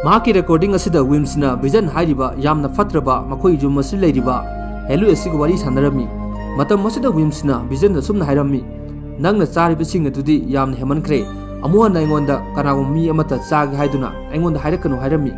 ꯃꯍꯥꯛꯀꯤ ꯔꯦꯀꯣꯔꯗꯤꯡ ꯑꯁꯤꯗ ꯋꯤꯝꯁꯅ ꯚꯤꯖꯟ ꯍꯥꯏꯔꯤꯕ ꯌꯥꯝꯅ ꯐꯠꯇ꯭ꯔꯕ ꯃꯈꯣꯏ ꯌꯨꯝ ꯑꯁꯤꯗ ꯂꯩꯔꯤꯕ ꯍꯦꯂꯣ ꯑꯦꯁꯤꯒ ꯋꯥꯔꯤ ꯁꯥꯟꯅꯔꯝꯃꯤ꯫ ꯃꯇꯝ ꯑꯁꯤꯗ ꯋꯤꯝꯁꯅ ꯚꯤꯖꯟꯗ ꯑꯁꯨꯝꯅ ꯍꯥꯏꯔꯝꯃꯤ, "ꯅꯪꯅ ꯆꯥꯔꯤꯕꯁꯤꯡ ꯑꯗꯨꯗꯤ ꯌꯥꯝꯅ ꯍꯦꯟꯃꯟꯈ꯭ꯔꯦ꯫ ꯑꯃꯨꯛ ꯍꯟꯅ ꯑꯩꯉꯣꯟꯗ ꯀꯅꯥꯒꯨꯝꯕ ꯃꯤ ꯑꯃꯠꯇ ꯆꯥꯒꯦ ꯍꯥꯏꯗꯨꯅ ꯑꯩꯉꯣꯟꯗ ꯍꯥꯏꯔꯛꯀꯅꯨ" ꯍꯥꯏꯔꯝꯃꯤ꯫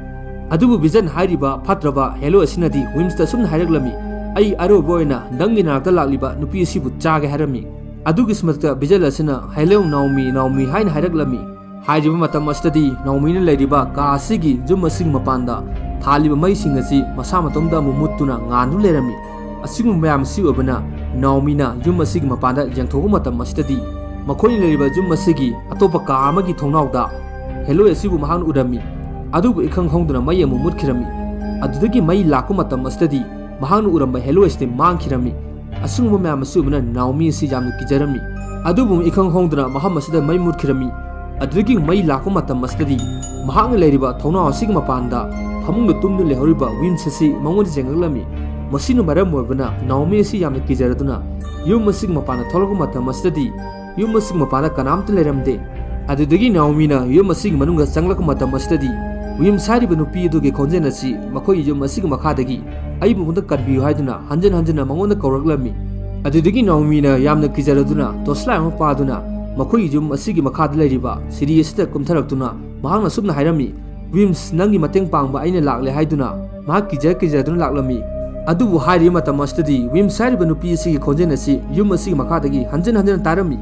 ꯑꯗꯨꯕꯨ ꯚꯤꯖꯟ ꯍꯥꯏꯔꯤꯕ ꯐꯠꯇ꯭ꯔꯕ ꯍꯦꯂꯣ ꯑꯁꯤꯅꯗꯤ ꯋꯤꯝꯁꯇ ꯑꯁꯨꯝꯅ ꯍꯥꯏꯔꯛꯂꯝꯃꯤ, "ꯑꯩ ꯑꯔꯣꯏꯕ ꯑꯣꯏꯅ ꯅꯪꯒꯤ ꯅꯥꯛꯇ ꯂꯥꯛꯂꯤꯕ ꯅꯨꯄꯤ ꯑꯁꯤꯕꯨ ꯆꯥꯒꯦ" ꯍꯥꯏꯔꯝꯃꯤ꯫ ꯑꯗꯨꯒꯤ ꯃꯊꯛꯇ ꯚꯤꯖꯟ ꯑꯁꯤꯅ, "ꯍꯦꯂꯣ ꯅꯥꯎꯃꯤ, ꯅꯥꯎꯃꯤ" ꯍꯥꯏꯅ ꯍꯥꯏꯔꯛꯂꯝꯃꯤ꯫ ꯍꯥꯏꯔꯤꯕ ꯃꯇꯝ ꯑꯁꯤꯗꯗꯤ ꯅꯥꯎꯃꯤꯅ ꯂꯩꯔꯤꯕ ꯀꯥ ꯑꯁꯤꯒꯤ ꯌꯨꯝ ꯑꯁꯤꯒꯤ ꯃꯄꯥꯟꯗ ꯊꯥꯜꯂꯤꯕ ꯃꯩꯁꯤꯡ ꯑꯁꯤ ꯃꯁꯥ ꯃꯇꯣꯝꯗ ꯑꯃꯨꯛ ꯃꯨꯠꯇꯨꯅ ꯉꯥꯟꯗꯨꯅ ꯂꯩꯔꯝꯃꯤ꯫ ꯑꯁꯤꯒꯨꯝꯕ ꯃꯌꯥꯝ ꯑꯁꯤ ꯑꯣꯏꯕꯅ ꯅꯥꯎꯃꯤꯅ ꯌꯨꯝ ꯑꯁꯤꯒꯤ ꯃꯄꯥꯟꯗ ꯌꯦꯡꯊꯣꯛꯄ ꯃꯇꯝ ꯑꯁꯤꯗꯗꯤ ꯃꯈꯣꯏꯅ ꯂꯩꯔꯤꯕ ꯌꯨꯝ ꯑꯁꯤꯒꯤ ꯑꯇꯣꯞꯄ ꯀꯥ ꯑꯃꯒꯤ ꯊꯣꯡꯅꯥꯎꯗ ꯍꯦꯂꯣꯏ ꯑꯁꯤꯕꯨ ꯃꯍꯥꯛꯅ ꯎꯔꯝꯃꯤ꯫ ꯑꯗꯨꯕꯨ ꯏꯈꯪ ꯈꯪꯍꯧꯗꯅ ꯃꯩ ꯑꯃꯨꯛ ꯃꯨꯠꯈꯤꯔꯝꯃꯤ꯫ ꯑꯗꯨꯗꯒꯤ ꯃꯩ ꯂꯥꯛꯄ ꯃꯇꯝ ꯑꯁꯤꯗꯗꯤ ꯃꯍꯥꯛꯅ ꯎꯔꯝꯕ ꯍꯦꯂꯣꯏ ꯑꯁꯤꯗꯤ ꯃꯥꯡꯈꯤꯔꯝꯃꯤ꯫ ꯑꯁꯤꯒꯨꯝꯕ ꯃꯌꯥꯝ ꯑꯁꯤ ꯎꯕꯅ ꯅꯥꯎꯃꯤ ꯑꯁꯤ ꯌꯥꯝꯅ ꯀꯤꯖꯔꯝꯃꯤ꯫ ꯑꯗꯨꯕꯨ ꯏꯈꯪ ꯈꯪꯍꯧꯗꯅ ꯃꯐꯝ ꯑꯁꯤꯗ ꯃꯩ ꯃꯨꯠꯈꯤꯔꯝꯃꯤ꯫ ꯑꯗꯨꯗꯒꯤ ꯃꯩ ꯂꯥꯛꯄ ꯃꯇꯝ ꯑꯁꯤꯗꯗꯤ ꯃꯍꯥꯛꯅ ꯂꯩꯔꯤꯕ ꯊꯣꯡꯅꯥꯎ ꯑꯁꯤꯒꯤ ꯃꯄꯥꯟꯗ ꯐꯃꯨꯡꯗ ꯇꯨꯝꯗꯨꯅ ꯂꯩꯍꯧꯔꯤꯕ ꯋꯤꯝꯁ ꯑꯁꯤ ꯃꯉꯣꯟꯗ ꯌꯦꯡꯂꯛꯂꯝꯃꯤ꯫ ꯃꯁꯤꯅ ꯃꯔꯝ ꯑꯣꯏꯕꯅ ꯅꯥꯎꯃꯤ ꯑꯁꯤ ꯌꯥꯝꯅ ꯀꯤꯖꯔꯗꯨꯅ ꯌꯨꯝ ꯑꯁꯤꯒꯤ ꯃꯄꯥꯟꯗ ꯊꯣꯛꯂꯛꯄ ꯃꯇꯝ ꯑꯁꯤꯗꯗꯤ ꯌꯨꯝ ꯑꯁꯤꯒꯤ ꯃꯄꯥꯟꯗ ꯀꯅꯥꯝꯇ ꯂꯩꯔꯝꯗꯦ꯫ ꯑꯗꯨꯗꯒꯤ ꯅꯥꯎꯃꯤꯅ ꯌꯨꯝ ꯑꯁꯤꯒꯤ ꯃꯅꯨꯡꯗ ꯆꯪꯂꯛꯄ ꯃꯇꯝ ꯑꯁꯤꯗꯗꯤ ꯋꯤꯝꯁ ꯍꯥꯏꯔꯤꯕ ꯅꯨꯄꯤ ꯑꯗꯨꯒꯤ ꯈꯣꯟꯖꯦꯜ ꯑꯁꯤ ꯃꯈꯣꯏꯒꯤ ꯌꯨꯝ ꯑꯁꯤꯒꯤ ꯃꯈꯥꯗꯒꯤ "ꯑꯩꯕꯨ ꯑꯃꯨꯛꯇ ꯀꯟꯕꯤꯌꯨ" ꯍꯥꯏꯗꯨꯅ ꯍꯟꯖꯤꯟ ꯍꯟꯖꯤꯟꯅ ꯃꯉꯣꯟꯗ ꯀꯧꯔꯛꯂꯝꯃꯤ꯫ ꯑꯗꯨꯗꯒꯤ ꯅꯥꯎꯃꯤꯅ ꯌꯥꯝꯅ ꯀꯤꯖꯔꯗꯨꯅ ꯇꯣꯔꯆꯂꯥꯏꯠ ꯑꯃ ꯄꯥꯗꯨꯅ ꯃꯈꯣꯏꯒꯤ ꯌꯨꯝ ꯑꯁꯤꯒꯤ ꯃꯈꯥꯗ ꯂꯩꯔꯤꯕ ꯁꯤꯔꯤ ꯑꯁꯤꯗ ꯀꯨꯝꯊꯔꯛꯇꯨꯅ ꯃꯍꯥꯛꯅ ꯑꯁꯨꯝꯅ ꯍꯥꯏꯔꯝꯃꯤ, "ꯋꯤꯝꯁ, ꯅꯪꯒꯤ ꯃꯇꯦꯡ ꯄꯥꯡꯕ ꯑꯩꯅ ꯂꯥꯛꯂꯦ" ꯍꯥꯏꯗꯨꯅ ꯃꯍꯥꯛ ꯀꯤꯖ ꯀꯤꯖꯗꯨꯅ ꯂꯥꯛꯂꯝꯃꯤ꯫ ꯑꯗꯨꯕꯨ ꯍꯥꯏꯔꯤꯕ ꯃꯇꯝ ꯑꯁꯤꯗꯗꯤ ꯋꯤꯝꯁ ꯍꯥꯏꯔꯤꯕ ꯅꯨꯄꯤ ꯑꯁꯤꯒꯤ ꯈꯣꯟꯖꯦꯜ ꯑꯁꯤ ꯌꯨꯝ ꯑꯁꯤꯒꯤ ꯃꯈꯥꯗꯒꯤ ꯍꯟꯖꯤꯟ ꯍꯟꯖꯤꯟꯅ ꯇꯥꯔꯝꯃꯤ꯫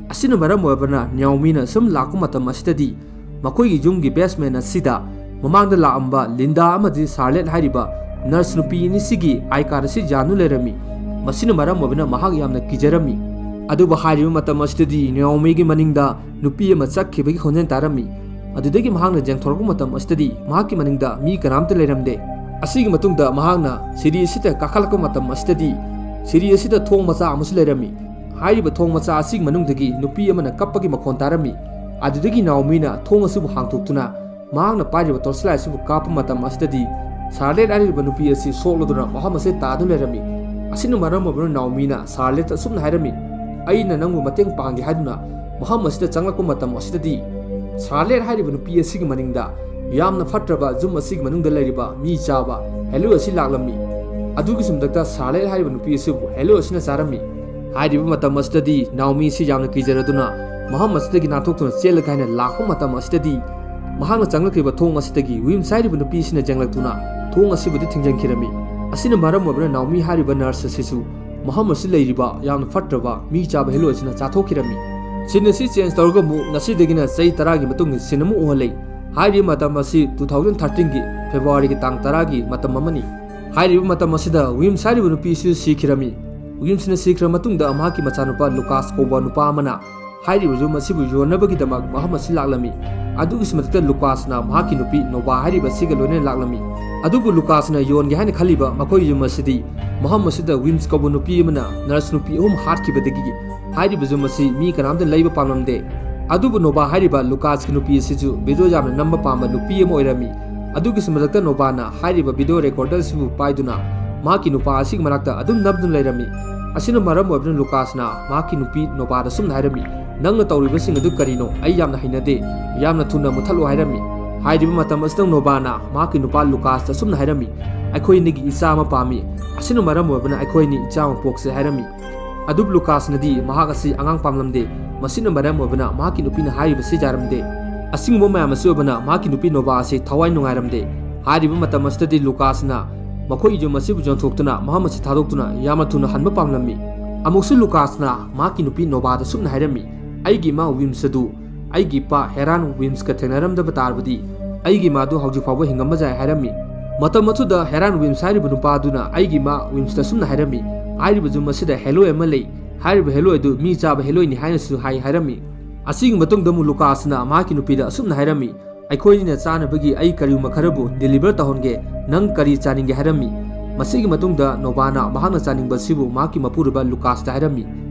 ꯑꯁꯤꯅ ꯃꯔꯝ ꯑꯣꯏꯕꯅ ꯅꯥꯎꯃꯤꯅ ꯁꯨꯝ ꯂꯥꯛꯄ ꯃꯇꯝ ꯑꯁꯤꯗꯗꯤ ꯃꯈꯣꯏꯒꯤ ꯌꯨꯝꯒꯤ ꯕꯦꯁꯃꯦꯟ ꯑꯁꯤꯗ ꯃꯃꯥꯡꯗ ꯂꯥꯛꯑꯝꯕ ꯂꯤꯟꯗꯥ ꯑꯃꯗꯤ ꯁꯥꯔꯂꯦꯠ ꯍꯥꯏꯔꯤꯕ ꯅꯔꯁ ꯅꯨꯄꯤ ꯑꯅꯤꯁꯤꯒꯤ ꯑꯥꯏ ꯀꯥꯔꯗ ꯑꯁꯤ ꯌꯥꯟꯗꯨꯅ ꯂꯩꯔꯝꯃꯤ꯫ ꯃꯁꯤꯅ ꯃꯔꯝ ꯑꯣꯏꯕꯅ ꯃꯍꯥꯛ ꯌꯥꯝꯅ ꯀꯤꯖꯔꯝꯃꯤ꯫ ꯑꯗꯨꯕꯨ ꯍꯥꯏꯔꯤꯕ ꯃꯇꯝ ꯑꯁꯤꯗꯗꯤ ꯅꯥꯎꯃꯤꯒꯤ ꯃꯅꯤꯡꯗ ꯅꯨꯄꯤ ꯑꯃ ꯆꯠꯈꯤꯕꯒꯤ ꯈꯣꯟꯖꯦꯜ ꯇꯥꯔꯝꯃꯤ꯫ ꯑꯗꯨꯗꯒꯤ ꯃꯍꯥꯛꯅ ꯌꯦꯡꯊꯣꯔꯛꯄ ꯃꯇꯝ ꯑꯁꯤꯗꯗꯤ ꯃꯍꯥꯛꯀꯤ ꯃꯅꯤꯡꯗ ꯃꯤ ꯀꯅꯥꯝꯇ ꯂꯩꯔꯝꯗꯦ꯫ ꯑꯁꯤꯒꯤ ꯃꯇꯨꯡꯗ ꯃꯍꯥꯛꯅ ꯁꯤꯔꯤ ꯑꯁꯤꯗ ꯀꯥꯈꯠꯂꯛꯄ ꯃꯇꯝ ꯑꯁꯤꯗꯗꯤ ꯁꯤꯔꯤ ꯑꯁꯤꯗ ꯊꯣꯡ ꯃꯆꯥ ꯑꯃꯁꯨ ꯂꯩꯔꯝꯃꯤ꯫ ꯍꯥꯏꯔꯤꯕ ꯊꯣꯡ ꯃꯆꯥ ꯑꯁꯤꯒꯤ ꯃꯅꯨꯡꯗꯒꯤ ꯅꯨꯄꯤ ꯑꯃꯅ ꯀꯞꯄꯒꯤ ꯃꯈꯣꯟ ꯇꯥꯔꯝꯃꯤ꯫ ꯑꯗꯨꯗꯒꯤ ꯅꯥꯎꯃꯤꯅ ꯊꯣꯡ ꯑꯁꯤꯕꯨ ꯍꯥꯡꯗꯣꯛꯇꯨꯅ ꯃꯍꯥꯛꯅ ꯄꯥꯏꯔꯤꯕ ꯇꯣꯔꯆꯂꯥꯏꯠ ꯑꯁꯤꯕꯨ ꯀꯥꯞꯄ ꯃꯇꯝ ꯑꯁꯤꯗꯗꯤ ꯁꯥꯔꯂꯦꯠ ꯍꯥꯏꯔꯤꯕ ꯅꯨꯄꯤ ꯑꯁꯤ ꯁꯣꯛꯂꯗꯨꯅ ꯃꯐꯝ ꯑꯁꯤꯗ ꯇꯥꯗꯨꯅ ꯂꯩꯔꯝꯃꯤ꯫ ꯑꯁꯤꯅ ꯃꯔꯝ ꯑꯣꯏꯗꯨꯅ ꯅꯥꯎꯃꯤꯅ ꯁꯥꯔꯂꯦꯠꯇ ꯑꯁꯨꯝꯅ ꯍꯥꯏꯔꯝꯃꯤ, "ꯑꯩꯅ ꯅꯪꯕꯨ ꯃꯇꯦꯡ ꯄꯥꯡꯒꯦ" ꯍꯥꯏꯗꯨꯅ ꯃꯐꯝ ꯑꯁꯤꯗ ꯆꯪꯂꯛꯄ ꯃꯇꯝ ꯑꯁꯤꯗꯗꯤ ꯁꯥꯔꯂꯦꯠ ꯍꯥꯏꯔꯤꯕ ꯅꯨꯄꯤ ꯑꯁꯤꯒꯤ ꯃꯅꯤꯡꯗ ꯌꯥꯝꯅ ꯐꯠꯇ꯭ꯔꯕ ꯌꯨꯝ ꯑꯁꯤꯒꯤ ꯃꯅꯨꯡꯗ ꯂꯩꯔꯤꯕ ꯃꯤ ꯆꯥꯕ ꯍꯦꯂꯣ ꯑꯁꯤ ꯂꯥꯛꯂꯝꯃꯤ꯫ ꯑꯗꯨꯒꯤꯁꯨ ꯃꯊꯛꯇ ꯁꯥꯔꯂꯦꯠ ꯍꯥꯏꯔꯤꯕ ꯅꯨꯄꯤ ꯑꯁꯤꯕꯨ ꯍꯦꯂꯣ ꯑꯁꯤꯅ ꯆꯥꯔꯝꯃꯤ꯫ ꯍꯥꯏꯔꯤꯕ ꯃꯇꯝ ꯑꯁꯤꯗꯗꯤ ꯅꯥꯎꯃꯤ ꯑꯁꯤ ꯌꯥꯝꯅ ꯀꯤꯖꯔꯗꯨꯅ ꯃꯐꯝ ꯑꯁꯤꯗꯒꯤ ꯅꯥꯟꯊꯣꯛꯇꯨꯅ ꯆꯦꯜꯂꯒꯦ ꯍꯥꯏꯅ ꯂꯥꯛꯄ ꯃꯇꯝ ꯑꯁꯤꯗꯗꯤ ꯃꯍꯥꯛꯅ ꯆꯪꯂꯛꯈꯤꯕ ꯊꯣꯡ ꯑꯁꯤꯗꯒꯤ ꯋꯤꯝꯁ ꯍꯥꯏꯔꯤꯕ ꯅꯨꯄꯤ ꯑꯁꯤꯅ ꯆꯪꯂꯛꯇꯨꯅ ꯊꯣꯡ ꯑꯁꯤꯕꯨꯗꯤ ꯊꯤꯡꯖꯤꯟꯈꯤꯔꯝꯃꯤ꯫ ꯑꯁꯤꯅ ꯃꯔꯝ ꯑꯣꯏꯗꯨꯅ ꯅꯥꯎꯃꯤ ꯍꯥꯏꯔꯤꯕ ꯅꯔꯁ ꯑꯁꯤꯁꯨ ꯃꯐꯝ ꯑꯁꯤ ꯂꯩꯔꯤꯕ ꯌꯥꯝꯅ ꯐꯠꯇ꯭ꯔꯕ ꯃꯤ ꯆꯥꯕ ꯍꯦꯂꯣ ꯑꯁꯤꯅ ꯆꯥꯊꯣꯛꯈꯤꯔꯝꯃꯤ꯫ ꯁꯤꯟ ꯑꯁꯤ ꯆꯦꯟꯖ ꯇꯧꯔꯒ ꯑꯃꯨꯛ ꯉꯁꯤꯗꯒꯤꯅ ꯆꯍꯤ ꯇꯔꯥꯒꯤ ꯃꯇꯨꯡꯒꯤ ꯁꯤꯟ ꯑꯃ ꯎꯍꯜꯂꯤ꯫ ꯍꯥꯏꯔꯤꯕ ꯃꯇꯝ ꯑꯁꯤ ꯇꯨ ꯊꯥꯎꯖꯟ ꯊꯥꯔꯇꯤꯟꯒꯤ ꯐꯦꯕ꯭ꯔꯨꯋꯥꯔꯤꯒꯤ ꯇꯥꯡ ꯇꯔꯥꯒꯤ ꯃꯇꯝ ꯑꯃꯅꯤ꯫ ꯍꯥꯏꯔꯤꯕ ꯃꯇꯝ ꯑꯁꯤꯗ ꯋꯤꯝꯁ ꯍꯥꯏꯔꯤꯕ ꯅꯨꯄꯤ ꯑꯁꯤ ꯁꯤꯈꯤꯔꯝꯃꯤ꯫ ꯋꯤꯝꯁꯅ ꯁꯤꯈ꯭ꯔ ꯃꯇꯨꯡꯗ ꯃꯍꯥꯛꯀꯤ ꯃꯆꯥꯅꯨꯄꯥ ꯂꯨꯀꯥꯁ ꯀꯧꯕ ꯅꯨꯄꯥ ꯑꯃꯅ ꯍꯥꯏꯔꯤꯕ ꯌꯨꯝ ꯑꯁꯤꯕꯨ ꯌꯣꯟꯅꯕꯒꯤꯗꯃꯛ ꯃꯐꯝ ꯑꯁꯤ ꯂꯥꯛꯂꯝꯃꯤ꯫ ꯑꯗꯨꯒꯤꯁꯨ ꯃꯊꯛꯇ ꯂꯨꯀꯥꯁꯅ ꯃꯍꯥꯛꯀꯤ ꯅꯨꯄꯤ ꯅꯣꯕꯥ ꯍꯥꯏꯔꯤꯕ ꯑꯁꯤꯒ ꯂꯣꯏꯅꯅ ꯂꯥꯛꯂꯝꯃꯤ꯫ ꯑꯗꯨꯕꯨ ꯂꯨꯀꯥꯁꯅ ꯌꯣꯟꯒꯦ ꯍꯥꯏꯅ ꯈꯜꯂꯤꯕ ꯃꯈꯣꯏ ꯌꯨꯝ ꯑꯁꯤꯗꯤ ꯃꯐꯝ ꯑꯁꯤꯗ ꯋꯤꯝꯁ ꯀꯧꯕ ꯅꯨꯄꯤ ꯑꯃꯅ ꯅꯔꯁ ꯅꯨꯄꯤ ꯑꯍꯨꯝ ꯍꯥꯠꯈꯤꯕꯗꯒꯤ ꯍꯥꯏꯔꯤꯕ ꯌꯨꯝ ꯑꯁꯤ ꯃꯤ ꯀꯅꯥꯝꯇ ꯂꯩꯕ ꯄꯥꯝꯂꯝꯗꯦ꯫ ꯑꯗꯨꯕꯨ ꯅꯣꯕꯥ ꯍꯥꯏꯔꯤꯕ ꯂꯨꯀꯥꯁꯀꯤ ꯅꯨꯄꯤ ꯑꯁꯤꯁꯨ ꯚꯤꯗꯤꯑꯣ ꯌꯥꯝꯅ ꯅꯝꯕ ꯄꯥꯝꯕ ꯅꯨꯄꯤ ꯑꯃ ꯑꯣꯏꯔꯝꯃꯤ꯫ ꯑꯗꯨꯒꯤꯁꯨ ꯃꯊꯛꯇ ꯅꯣꯕꯥꯅ ꯍꯥꯏꯔꯤꯕ ꯚꯤꯗꯤꯑꯣ ꯔꯦꯀꯣꯔꯗꯔ ꯑꯁꯤꯕꯨ ꯄꯥꯏꯗꯨꯅ ꯃꯍꯥꯛꯀꯤ ꯅꯨꯄꯥ ꯑꯁꯤꯒꯤ ꯃꯅꯥꯛꯇ ꯑꯗꯨꯝ ꯅꯝꯗꯨꯅ ꯂꯩꯔꯝꯃꯤ꯫ ꯑꯁꯤꯅ ꯃꯔꯝ ꯑꯣꯏꯗꯨꯅ ꯂꯨꯀꯥꯁꯅ ꯃꯍꯥꯛꯀꯤ ꯅꯨꯄꯤ ꯅꯣꯕꯥꯗ ꯁꯨꯝꯅ ꯍꯥꯏꯔꯝꯃꯤ, "ꯅꯪꯅ ꯇꯧꯔꯤꯕꯁꯤꯡ ꯑꯗꯨ ꯀꯔꯤꯅꯣ? ꯑꯩ ꯌꯥꯝꯅ ꯍꯩꯅꯗꯦ꯫ ꯌꯥꯝꯅ ꯊꯨꯅ ꯃꯨꯠꯊꯠꯂꯣ" ꯍꯥꯏꯔꯝꯃꯤ꯫ ꯍꯥꯏꯔꯤꯕ ꯃꯇꯝ ꯑꯁꯤꯗ ꯅꯣꯕꯥꯅ ꯃꯍꯥꯛꯀꯤ ꯅꯨꯄꯥ ꯂꯨꯀꯥꯁꯇ ꯁꯨꯝꯅ ꯍꯥꯏꯔꯝꯃꯤ, "ꯑꯩꯈꯣꯏ ꯑꯅꯤꯒꯤ ꯏꯆꯥ ꯑꯃ ꯄꯥꯝꯃꯤ꯫ ꯑꯁꯤꯅ ꯃꯔꯝ ꯑꯣꯏꯕꯅ ꯑꯩꯈꯣꯏ ꯑꯅꯤ ꯏꯆꯥ ꯑꯃ ꯄꯣꯛꯁꯦ" ꯍꯥꯏꯔꯝꯃꯤ꯫ ꯑꯗꯨꯕꯨ ꯂꯨꯀꯥꯁꯅꯗꯤ ꯃꯍꯥꯛ ꯑꯁꯤ ꯑꯉꯥꯡ ꯄꯥꯝꯂꯝꯗꯦ꯫ ꯃꯁꯤꯅ ꯃꯔꯝ ꯑꯣꯏꯕꯅ ꯃꯍꯥꯛꯀꯤ ꯅꯨꯄꯤꯅ ꯍꯥꯏꯔꯤꯕꯁꯤ ꯌꯥꯔꯝꯗꯦ꯫ ꯑꯁꯤꯒꯨꯝꯕ ꯃꯌꯥꯝ ꯑꯁꯤ ꯑꯣꯏꯕꯅ ꯃꯍꯥꯛꯀꯤ ꯅꯨꯄꯤ ꯅꯣꯕꯥ ꯑꯁꯤ ꯊꯋꯥꯏ ꯅꯨꯡꯉꯥꯏꯔꯝꯗꯦ꯫ ꯍꯥꯏꯔꯤꯕ ꯃꯇꯝ ꯑꯁꯤꯗꯗꯤ ꯂꯨꯀꯥꯁꯅ ꯃꯈꯣꯏ ꯌꯨꯝ ꯑꯁꯤꯕꯨ ꯌꯣꯟꯊꯣꯛꯇꯨꯅ ꯃꯐꯝ ꯑꯁꯤ ꯊꯥꯗꯣꯛꯇꯨꯅ ꯌꯥꯝꯅ ꯊꯨꯅ ꯍꯟꯕ ꯄꯥꯝꯂꯝꯃꯤ꯫ ꯑꯃꯨꯛꯁꯨ ꯂꯨꯀꯥꯁꯅ ꯃꯍꯥꯛꯀꯤ ꯅꯨꯄꯤ ꯅꯣꯕꯥꯗ ꯁꯨꯝꯅ ꯍꯥꯏꯔꯝꯃꯤ, "ꯑꯩꯒꯤ ꯏꯃꯥ ꯋꯤꯝꯁ ꯑꯗꯨ ꯑꯩꯒꯤ ꯏꯄꯥ ꯍꯦꯔꯥꯟ ꯋꯤꯝꯁꯀ ꯊꯦꯡꯅꯔꯝꯗꯕ ꯇꯥꯔꯕꯗꯤ ꯑꯩꯒꯤ ꯏꯃꯥꯗꯨ ꯍꯧꯖꯤꯛ ꯐꯥꯎꯕ ꯍꯤꯡꯉꯝꯕ ꯌꯥꯏ" ꯍꯥꯏꯔꯝꯃꯤ꯫ ꯃꯇꯝ ꯑꯗꯨꯗ ꯍꯦꯔꯥꯟ ꯋꯤꯝꯁ ꯍꯥꯏꯔꯤꯕ ꯅꯨꯄꯥ ꯑꯗꯨꯅ ꯑꯩꯒꯤ ꯏꯃꯥ ꯋꯤꯝꯁꯇ ꯁꯨꯝꯅ ꯍꯥꯏꯔꯝꯃꯤ, "ꯍꯥꯏꯔꯤꯕ ꯌꯨꯝ ꯑꯁꯤꯗ ꯍꯦꯂꯣꯏ ꯑꯃ ꯂꯩ꯫ ꯍꯥꯏꯔꯤꯕ ꯍꯦꯂꯣꯏ ꯑꯗꯨ ꯃꯤ ꯆꯥꯕ ꯍꯦꯂꯣꯏꯅꯤ" ꯍꯥꯏꯅꯁꯨ ꯍꯥꯏ ꯍꯥꯏꯔꯝꯃꯤ꯫ ꯑꯁꯤꯒꯤ ꯃꯇꯨꯡꯗ ꯑꯃꯨꯛ ꯂꯨꯀꯥꯁꯅ ꯃꯍꯥꯛꯀꯤ ꯅꯨꯄꯤꯗ ꯑꯁꯨꯝꯅ ꯍꯥꯏꯔꯝꯃꯤ, "ꯑꯩꯈꯣꯏꯅ ꯆꯥꯅꯕꯒꯤ ꯑꯩ ꯀꯔꯤꯒꯨꯝꯕ ꯈꯔꯕꯨ ꯗꯤꯂꯤꯚꯔ ꯇꯧꯍꯟꯒꯦ, ꯅꯪ ꯀꯔꯤ ꯆꯥꯅꯤꯡꯒꯦ?" ꯍꯥꯏꯔꯝꯃꯤ꯫ ꯃꯁꯤꯒꯤ ꯃꯇꯨꯡꯗ ꯅꯣꯕꯥꯅ ꯃꯍꯥꯛꯅ ꯆꯥꯅꯤꯡꯕ ꯑꯁꯤꯕꯨ ꯃꯍꯥꯛꯀꯤ ꯃꯄꯨꯔꯣꯏꯕ ꯂꯨꯀꯥꯁꯇ ꯍꯥꯏꯔꯝꯃꯤ꯫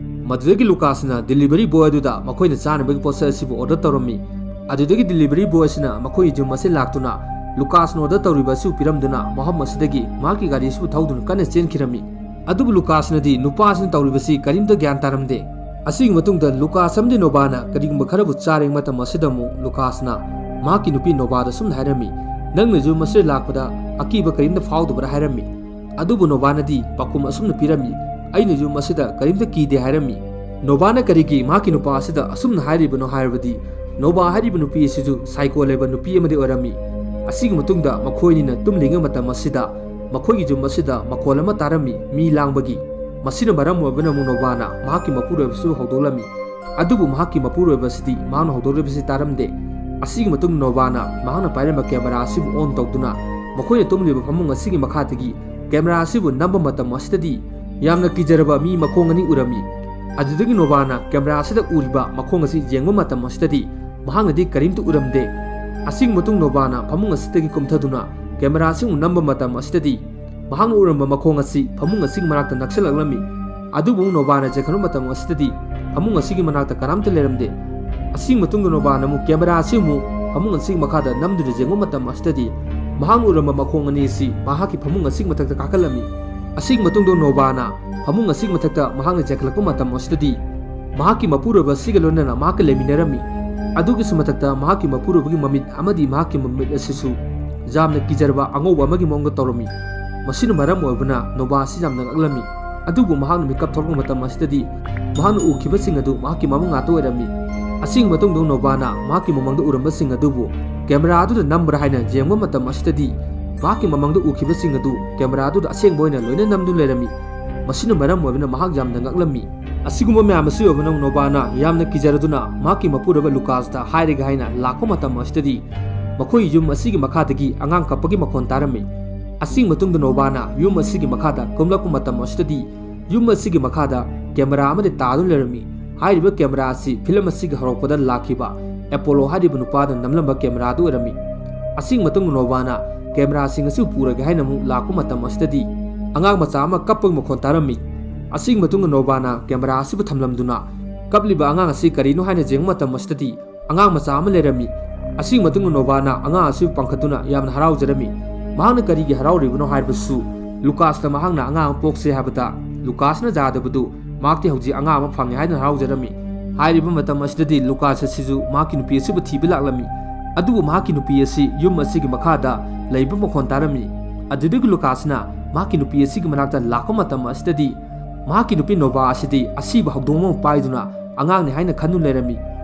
ꯃꯗꯨꯗꯒꯤ ꯂꯨꯀꯥꯁꯅ ꯗꯤꯂꯤꯚꯔꯤ ꯕꯣꯏ ꯑꯗꯨꯗ ꯃꯈꯣꯏꯅ ꯆꯥꯅꯕꯒꯤ ꯄꯣꯠꯁꯛ ꯑꯁꯤꯕꯨ ꯑꯣꯔꯗꯔ ꯇꯧꯔꯝꯃꯤ꯫ ꯑꯗꯨꯗꯒꯤ ꯗꯤꯂꯤꯚꯔꯤ ꯕꯣꯏ ꯑꯁꯤꯅ ꯃꯈꯣꯏ ꯌꯨꯝ ꯑꯁꯤ ꯂꯥꯛꯇꯨꯅ ꯂꯨꯀꯥꯁꯅ ꯑꯣꯔꯗꯔ ꯇꯧꯔꯤꯕ ꯑꯁꯤꯕꯨ ꯄꯤꯔꯝꯗꯨꯅ ꯃꯐꯝ ꯑꯁꯤꯗꯒꯤ ꯃꯍꯥꯛꯀꯤ ꯒꯥꯔꯤ ꯑꯁꯤꯕꯨ ꯊꯧꯗꯨꯅ ꯀꯟꯅ ꯆꯦꯟꯈꯤꯔꯝꯃꯤ꯫ ꯑꯗꯨꯕꯨ ꯂꯨꯀꯥꯁꯅꯗꯤ ꯅꯨꯄꯥꯁꯤꯅ ꯇꯧꯔꯤꯕꯁꯤ ꯀꯔꯤꯝꯇ ꯒ꯭ꯌꯥꯟ ꯇꯥꯔꯝꯗꯦ꯫ ꯑꯁꯤꯒꯤ ꯃꯇꯨꯡꯗ ꯂꯨꯀꯥꯁ ꯑꯃꯗꯤ ꯅꯣꯕꯥꯅ ꯀꯔꯤꯒꯨꯝꯕ ꯈꯔꯕꯨ ꯆꯥꯔꯤꯉꯩ ꯃꯇꯝ ꯑꯁꯤꯗ ꯑꯃꯨꯛ ꯂꯨꯀꯥꯁꯅ ꯃꯍꯥꯛꯀꯤ ꯅꯨꯄꯤ ꯅꯣꯚꯥꯗ ꯑꯁꯨꯝꯅ ꯍꯥꯏꯔꯝꯃꯤ, "ꯅꯪꯅꯁꯨ ꯃꯁꯤꯗ ꯂꯥꯛꯄꯗ ꯑꯀꯤꯕ ꯀꯔꯤꯝꯇ ꯐꯥꯎꯗꯕ꯭ꯔꯥ?" ꯍꯥꯏꯔꯝꯃꯤ꯫ ꯑꯗꯨꯕꯨ ꯅꯣꯚꯥꯅꯗꯤ ꯄꯥꯎꯈꯨꯝ ꯑꯁꯨꯝꯅ ꯄꯤꯔꯝꯃꯤ, "ꯑꯩꯅꯁꯨ ꯃꯁꯤꯗ ꯀꯔꯤꯝꯇ ꯀꯤꯗꯦ" ꯍꯥꯏꯔꯝꯃꯤ꯫ ꯅꯣꯚꯥꯅ ꯀꯔꯤꯒꯤ ꯃꯍꯥꯛꯀꯤ ꯅꯨꯄꯥ ꯑꯁꯤꯗ ꯑꯁꯨꯝꯅ ꯍꯥꯏꯔꯤꯕꯅꯣ ꯍꯥꯏꯔꯕꯗꯤ, ꯅꯣꯚꯥ ꯍꯥꯏꯔꯤꯕ ꯅꯨꯄꯤ ꯑꯁꯤꯁꯨ psycho ꯂꯩꯕ ꯅꯨꯄꯤ ꯑꯃꯗꯤ ꯑꯣꯏꯔꯝꯃꯤ꯫ ꯑꯁꯤꯒꯤ ꯃꯇꯨꯡꯗ ꯃꯈꯣꯏ ꯑꯅꯤꯅ ꯇꯨꯝꯂꯤꯉꯩ ꯃꯇꯝ ꯑꯁꯤꯗ ꯃꯈꯣꯏꯒꯤ ꯌꯨꯝ ꯑꯁꯤꯗ ꯃꯈꯣꯜ ꯑꯃ ꯇꯥꯔꯝꯃꯤ, ꯃꯤ ꯂꯥꯡꯕꯒꯤ꯫ ꯃꯁꯤꯅ ꯃꯔꯝ ꯑꯣꯏꯕꯅ ꯑꯃꯨꯛ ꯅꯣꯚꯥꯅ ꯃꯍꯥꯛꯀꯤ ꯃꯄꯨꯔꯣꯏꯕꯁꯨ ꯍꯧꯗꯣꯛꯂꯝꯃꯤ꯫ ꯑꯗꯨꯕꯨ ꯃꯍꯥꯛꯀꯤ ꯃꯄꯨꯔꯣꯏꯕ ꯑꯁꯤꯗꯤ ꯃꯍꯥꯛꯅ ꯍꯧꯗꯣꯛꯂꯤꯕꯁꯤ ꯇꯥꯔꯝꯗꯦ꯫ ꯑꯁꯤꯒꯤ ꯃꯇꯨꯡꯗ ꯅꯣꯚꯥꯅ ꯃꯍꯥꯛꯅ ꯄꯥꯏꯔꯝꯕ camera ꯑꯁꯤꯕꯨ on ꯇꯧꯗꯨꯅ ꯃꯈꯣꯏꯅ ꯇꯨꯝꯂꯤꯕ ꯐꯃꯨꯡ ꯑꯁꯤꯒꯤ ꯃꯈꯥꯗꯒꯤ camera ꯑꯁꯤꯕꯨ ꯅꯝꯕ ꯃꯇꯝ ꯑꯁꯤꯗꯗꯤ ꯌꯥꯝꯅ ꯀꯤꯖꯔꯕ ꯃꯤ ꯃꯈꯣꯡ ꯑꯅꯤ ꯎꯔꯝꯃꯤ꯫ ꯑꯗꯨꯗꯒꯤ ꯅꯣꯚꯥꯅ camera ꯑꯁꯤꯗ ꯎꯔꯤꯕ ꯃꯈꯣꯡ ꯑꯁꯤ ꯌꯦꯡꯕ ꯃꯇꯝ ꯑꯁꯤꯗꯗꯤ ꯃꯍꯥꯛꯅꯗꯤ ꯀꯔꯤꯝꯇ ꯎꯔꯝꯗꯦ꯫ ꯑꯁꯤꯒꯤ ꯃꯇꯨꯡ ꯅꯣꯚꯥꯅ ꯐꯃꯨꯡ ꯑꯁꯤꯗꯒꯤ ꯀꯨꯝꯊꯗꯨꯅ camera ꯑꯁꯤꯕꯨ ꯅꯝꯕ ꯃꯇꯝ ꯑꯁꯤꯗꯗꯤ ꯃꯍꯥꯛꯅ ꯎꯔꯝꯕ ꯃꯈꯣꯡ ꯑꯁꯤ ꯐꯃꯨꯡ ꯑꯁꯤꯒꯤ ꯃꯅꯥꯛꯇ ꯅꯛꯁꯤꯜꯂꯛꯂꯝꯃꯤ꯫ ꯑꯗꯨꯕꯨ ꯅꯣꯚꯥꯅ ꯌꯦꯡꯈꯠꯄ ꯃꯇꯝ ꯑꯁꯤꯗꯗꯤ ꯐꯃꯨꯡ ꯑꯁꯤꯒꯤ ꯃꯅꯥꯛꯇ ꯀꯅꯥꯝꯇ ꯂꯩꯔꯝꯗꯦ꯫ ꯑꯁꯤꯒꯤ ꯃꯇꯨꯡꯗ ꯅꯣꯚꯥꯅ ꯑꯃꯨꯛ camera ꯑꯁꯤ ꯑꯃꯨꯛ ꯐꯃꯨꯡ ꯑꯁꯤꯒꯤ ꯃꯈꯥꯗ ꯅꯝꯗꯨꯅ ꯌꯦꯡꯕ ꯃꯇꯝ ꯑꯁꯤꯗꯗꯤ ꯃꯍꯥꯛꯅ ꯎꯔꯝꯕ ꯃꯈꯣꯡ ꯑꯅꯤ ꯑꯁꯤ ꯃꯍꯥꯛꯀꯤ ꯐꯃꯨꯡ ꯑꯁꯤꯒꯤ ꯃꯊꯛꯇ ꯀꯥꯈꯠꯂꯝꯃꯤ꯫ ꯑꯁꯤꯒꯤ ꯃꯇꯨꯡꯗ ꯅꯣꯚꯥꯅ ꯐꯃꯨꯡ ꯑꯁꯤꯒꯤ ꯃꯊꯛꯇ ꯃꯍꯥꯛꯅ ꯌꯦꯡꯈꯠꯂꯛꯄ ꯃꯇꯝ ꯑꯁꯤꯗꯗꯤ ꯃꯍꯥꯛꯀꯤ ꯃꯄꯨꯔꯣꯏꯕ ꯑꯁꯤꯒ ꯂꯣꯏꯅꯅ ꯃꯍꯥꯛꯀ ꯂꯩꯃꯤꯟꯅꯔꯝꯃꯤ꯫ ꯑꯗꯨꯒꯤꯁꯨ ꯃꯊꯛꯇ ꯃꯍꯥꯛꯀꯤ ꯃꯄꯨꯔꯣꯏꯕꯒꯤ ꯃꯃꯤꯠ ꯑꯃꯗꯤ ꯃꯍꯥꯛꯀꯤ ꯃꯃꯤꯠ ꯑꯁꯤꯁꯨ ꯌꯥꯝꯅ ꯀꯤꯖꯔꯕ ꯑꯉꯧꯕ ꯑꯃꯒꯤ ꯃꯑꯣꯡꯗ ꯇꯧꯔꯝꯃꯤ꯫ ꯃꯁꯤꯅ ꯃꯔꯝ ꯑꯣꯏꯕꯅ ꯅꯣꯚꯥ ꯑꯁꯤ ꯌꯥꯝꯅ ꯉꯛꯂꯝꯃꯤ꯫ ꯑꯗꯨꯕꯨ ꯃꯍꯥꯛꯅ ꯃꯤꯀꯞ ꯊꯣꯛꯂꯛꯄ ꯃꯇꯝ ꯑꯁꯤꯗꯗꯤ ꯃꯍꯥꯛꯅ ꯎꯈꯤꯕꯁꯤꯡ ꯑꯗꯨ ꯃꯍꯥꯛꯀꯤ ꯃꯃꯪ ꯉꯥꯛꯇ ꯑꯣꯏꯔꯝꯃꯤ꯫ ꯑꯁꯤꯒꯤ ꯃꯇꯨꯡꯗ ꯅꯣꯚꯥꯅ ꯃꯍꯥꯛꯀꯤ ꯃꯃꯪꯗ ꯎꯔꯝꯕꯁꯤꯡ ꯑꯗꯨꯕꯨ camera ꯑꯗꯨꯗ ꯅꯝꯕ꯭ꯔꯥ ꯍꯥꯏꯅ ꯌꯦꯡꯕ ꯃꯇꯝ ꯑꯁꯤꯗꯗꯤ ꯃꯍꯥꯛꯀꯤ ꯃꯃꯪꯗ ꯎꯈꯤꯕꯁꯤꯡ ꯑꯗꯨ camera ꯑꯗꯨꯗ ꯑꯁꯦꯡꯕ ꯑꯣꯏꯅ ꯂꯣꯏꯅ ꯅꯝꯗꯨꯅ ꯂꯩꯔꯝꯃꯤ꯫ ꯃꯁꯤꯅ ꯃꯔꯝ ꯑꯣꯏꯕꯅ ꯃꯍꯥꯛ ꯌꯥꯝꯅ ꯉꯛꯂꯝꯃꯤ꯫ ꯑꯁꯤꯒꯨꯝꯕ ꯃꯌꯥꯝ ꯑꯁꯤ ꯑꯣꯏꯕꯅ ꯅꯣꯚꯥꯅ ꯌꯥꯝꯅ ꯀꯤꯖꯔꯗꯨꯅ ꯃꯍꯥꯛꯀꯤ ꯃꯄꯨꯔꯣꯏꯕ ꯂꯨꯀꯥꯁꯇ ꯍꯥꯏꯔꯒꯦ ꯍꯥꯏꯅ ꯂꯥꯛꯄ ꯃꯇꯝ ꯑꯁꯤꯗꯒꯤ ꯃꯈꯣꯏ ꯌꯨꯝ ꯑꯁꯤꯒꯤ ꯃꯈꯥꯗꯒꯤ ꯑꯉꯥꯡ ꯀꯞꯄꯒꯤ ꯃꯈꯣꯟ ꯇꯥꯔꯝꯃꯤ꯫ ꯑꯁꯤꯒꯤ ꯃꯇꯨꯡꯗ ꯅꯣꯚꯥꯅ ꯌꯨꯝ ꯑꯁꯤꯒꯤ ꯃꯈꯥꯗ ꯀꯨꯝꯂꯛꯄ ꯃꯇꯝ ꯑꯁꯤꯗꯗꯤ ꯌꯨꯝ ꯑꯁꯤꯒꯤ ꯃꯈꯥꯗ camera ꯑꯃꯗꯤ ꯇꯥꯗꯨꯅ ꯂꯩꯔꯝꯃꯤ꯫ ꯍꯥꯏꯔꯤꯕ camera ꯑꯁꯤ film ꯑꯁꯤꯒꯤ ꯍꯧꯔꯛꯄꯗ ꯂꯥꯛꯈꯤꯕ ꯑꯦꯄꯣꯂꯣ ꯍꯥꯏꯔꯤꯕ ꯅꯨꯄꯥꯗꯨꯅ ꯅꯝꯂꯝꯕ camera ꯑꯗꯨ ꯑꯣꯏꯔꯝꯃꯤ꯫ ꯑꯁꯤꯒꯤ ꯃꯇꯨꯡꯗ ꯅꯣꯚꯥꯅ cameraꯁꯤꯡ ꯑꯁꯤ ꯄꯨꯔꯒꯦ ꯍꯥꯏꯅ ꯑꯃꯨꯛ ꯂꯥꯛꯄ ꯃꯇꯝ ꯑꯁꯤꯗꯗꯤ ꯑꯉꯥꯡ ꯃꯆꯥ ꯑꯃ ꯀꯞꯄꯒꯤ ꯃꯈꯣꯟ ꯇꯥꯔꯝꯃꯤ꯫ ꯑꯁꯤꯒꯤ ꯃꯇꯨꯡꯗ ꯅꯣꯚꯥꯅ camera ꯑꯁꯤꯕꯨ ꯊꯝꯂꯝꯗꯨꯅ ꯀꯞꯂꯤꯕ ꯑꯉꯥꯡ ꯑꯁꯤ ꯀꯔꯤꯅꯣ ꯍꯥꯏꯅ ꯌꯦꯡꯕ ꯃꯇꯝ ꯑꯁꯤꯗꯗꯤ ꯑꯉꯥꯡ ꯃꯆꯥ ꯑꯃ ꯂꯩꯔꯝꯃꯤ꯫ ꯑꯁꯤꯒꯤ ꯃꯇꯨꯡꯗ ꯅꯣꯚꯥꯅ ꯑꯉꯥꯡ ꯑꯁꯤꯕꯨ ꯄꯥꯡꯈꯠꯇꯨꯅ ꯌꯥꯝꯅ ꯍꯔꯥꯎꯖꯔꯝꯃꯤ꯫ ꯃꯍꯥꯛꯅ ꯀꯔꯤꯒꯤ ꯍꯔꯥꯎꯔꯤꯕꯅꯣ ꯍꯥꯏꯕꯁꯨ ꯂꯨꯀꯥꯁꯇ ꯃꯍꯥꯛꯅ ꯑꯉꯥꯡ ꯑꯃ ꯄꯣꯛꯁꯦ ꯍꯥꯏꯕꯗ ꯂꯨꯀꯥꯁꯅ ꯌꯥꯗꯕꯗꯨ ꯃꯍꯥꯛꯇꯤ ꯍꯧꯖꯤꯛ ꯑꯉꯥꯡ ꯑꯃ ꯐꯪꯉꯦ ꯍꯥꯏꯗꯨꯅ ꯍꯔꯥꯎꯖꯔꯝꯃꯤ꯫ ꯍꯥꯏꯔꯤꯕ ꯃꯇꯝ ꯑꯁꯤꯗꯗꯤ ꯂꯨꯀꯥꯁ ꯑꯁꯤꯁꯨ ꯃꯍꯥꯛꯀꯤ ꯅꯨꯄꯤ ꯑꯁꯤꯕꯨ ꯊꯤꯕ ꯂꯥꯛꯂꯝꯃꯤ꯫ ꯑꯗꯨꯕꯨ ꯃꯍꯥꯛꯀꯤ ꯅꯨꯄꯤ ꯑꯁꯤ ꯌꯨꯝ ꯑꯁꯤꯒꯤ ꯃꯈꯥꯗ ꯂꯩꯕ ꯃꯈꯣꯟ ꯇꯥꯔꯝꯃꯤ꯫ ꯑꯗꯨꯗꯒꯤ ꯂꯨꯀꯥꯁꯅ ꯃꯍꯥꯛꯀꯤ ꯅꯨꯄꯤ ꯑꯁꯤꯒꯤ ꯃꯅꯥꯛꯇ ꯂꯥꯛꯄ ꯃꯇꯝ ꯑꯁꯤꯗꯗꯤ ꯃꯍꯥꯛꯀꯤ ꯅꯨꯄꯤ ꯅꯣꯕꯥ ꯑꯁꯤꯗꯤ ꯑꯁꯤꯕ ꯍꯧꯗꯣꯡ ꯑꯃ ꯄꯥꯏꯗꯨꯅ ꯑꯉꯥꯡꯅꯤ ꯍꯥꯏꯅ ꯈꯟꯗꯨꯅ ꯂꯩꯔꯝꯃꯤ꯫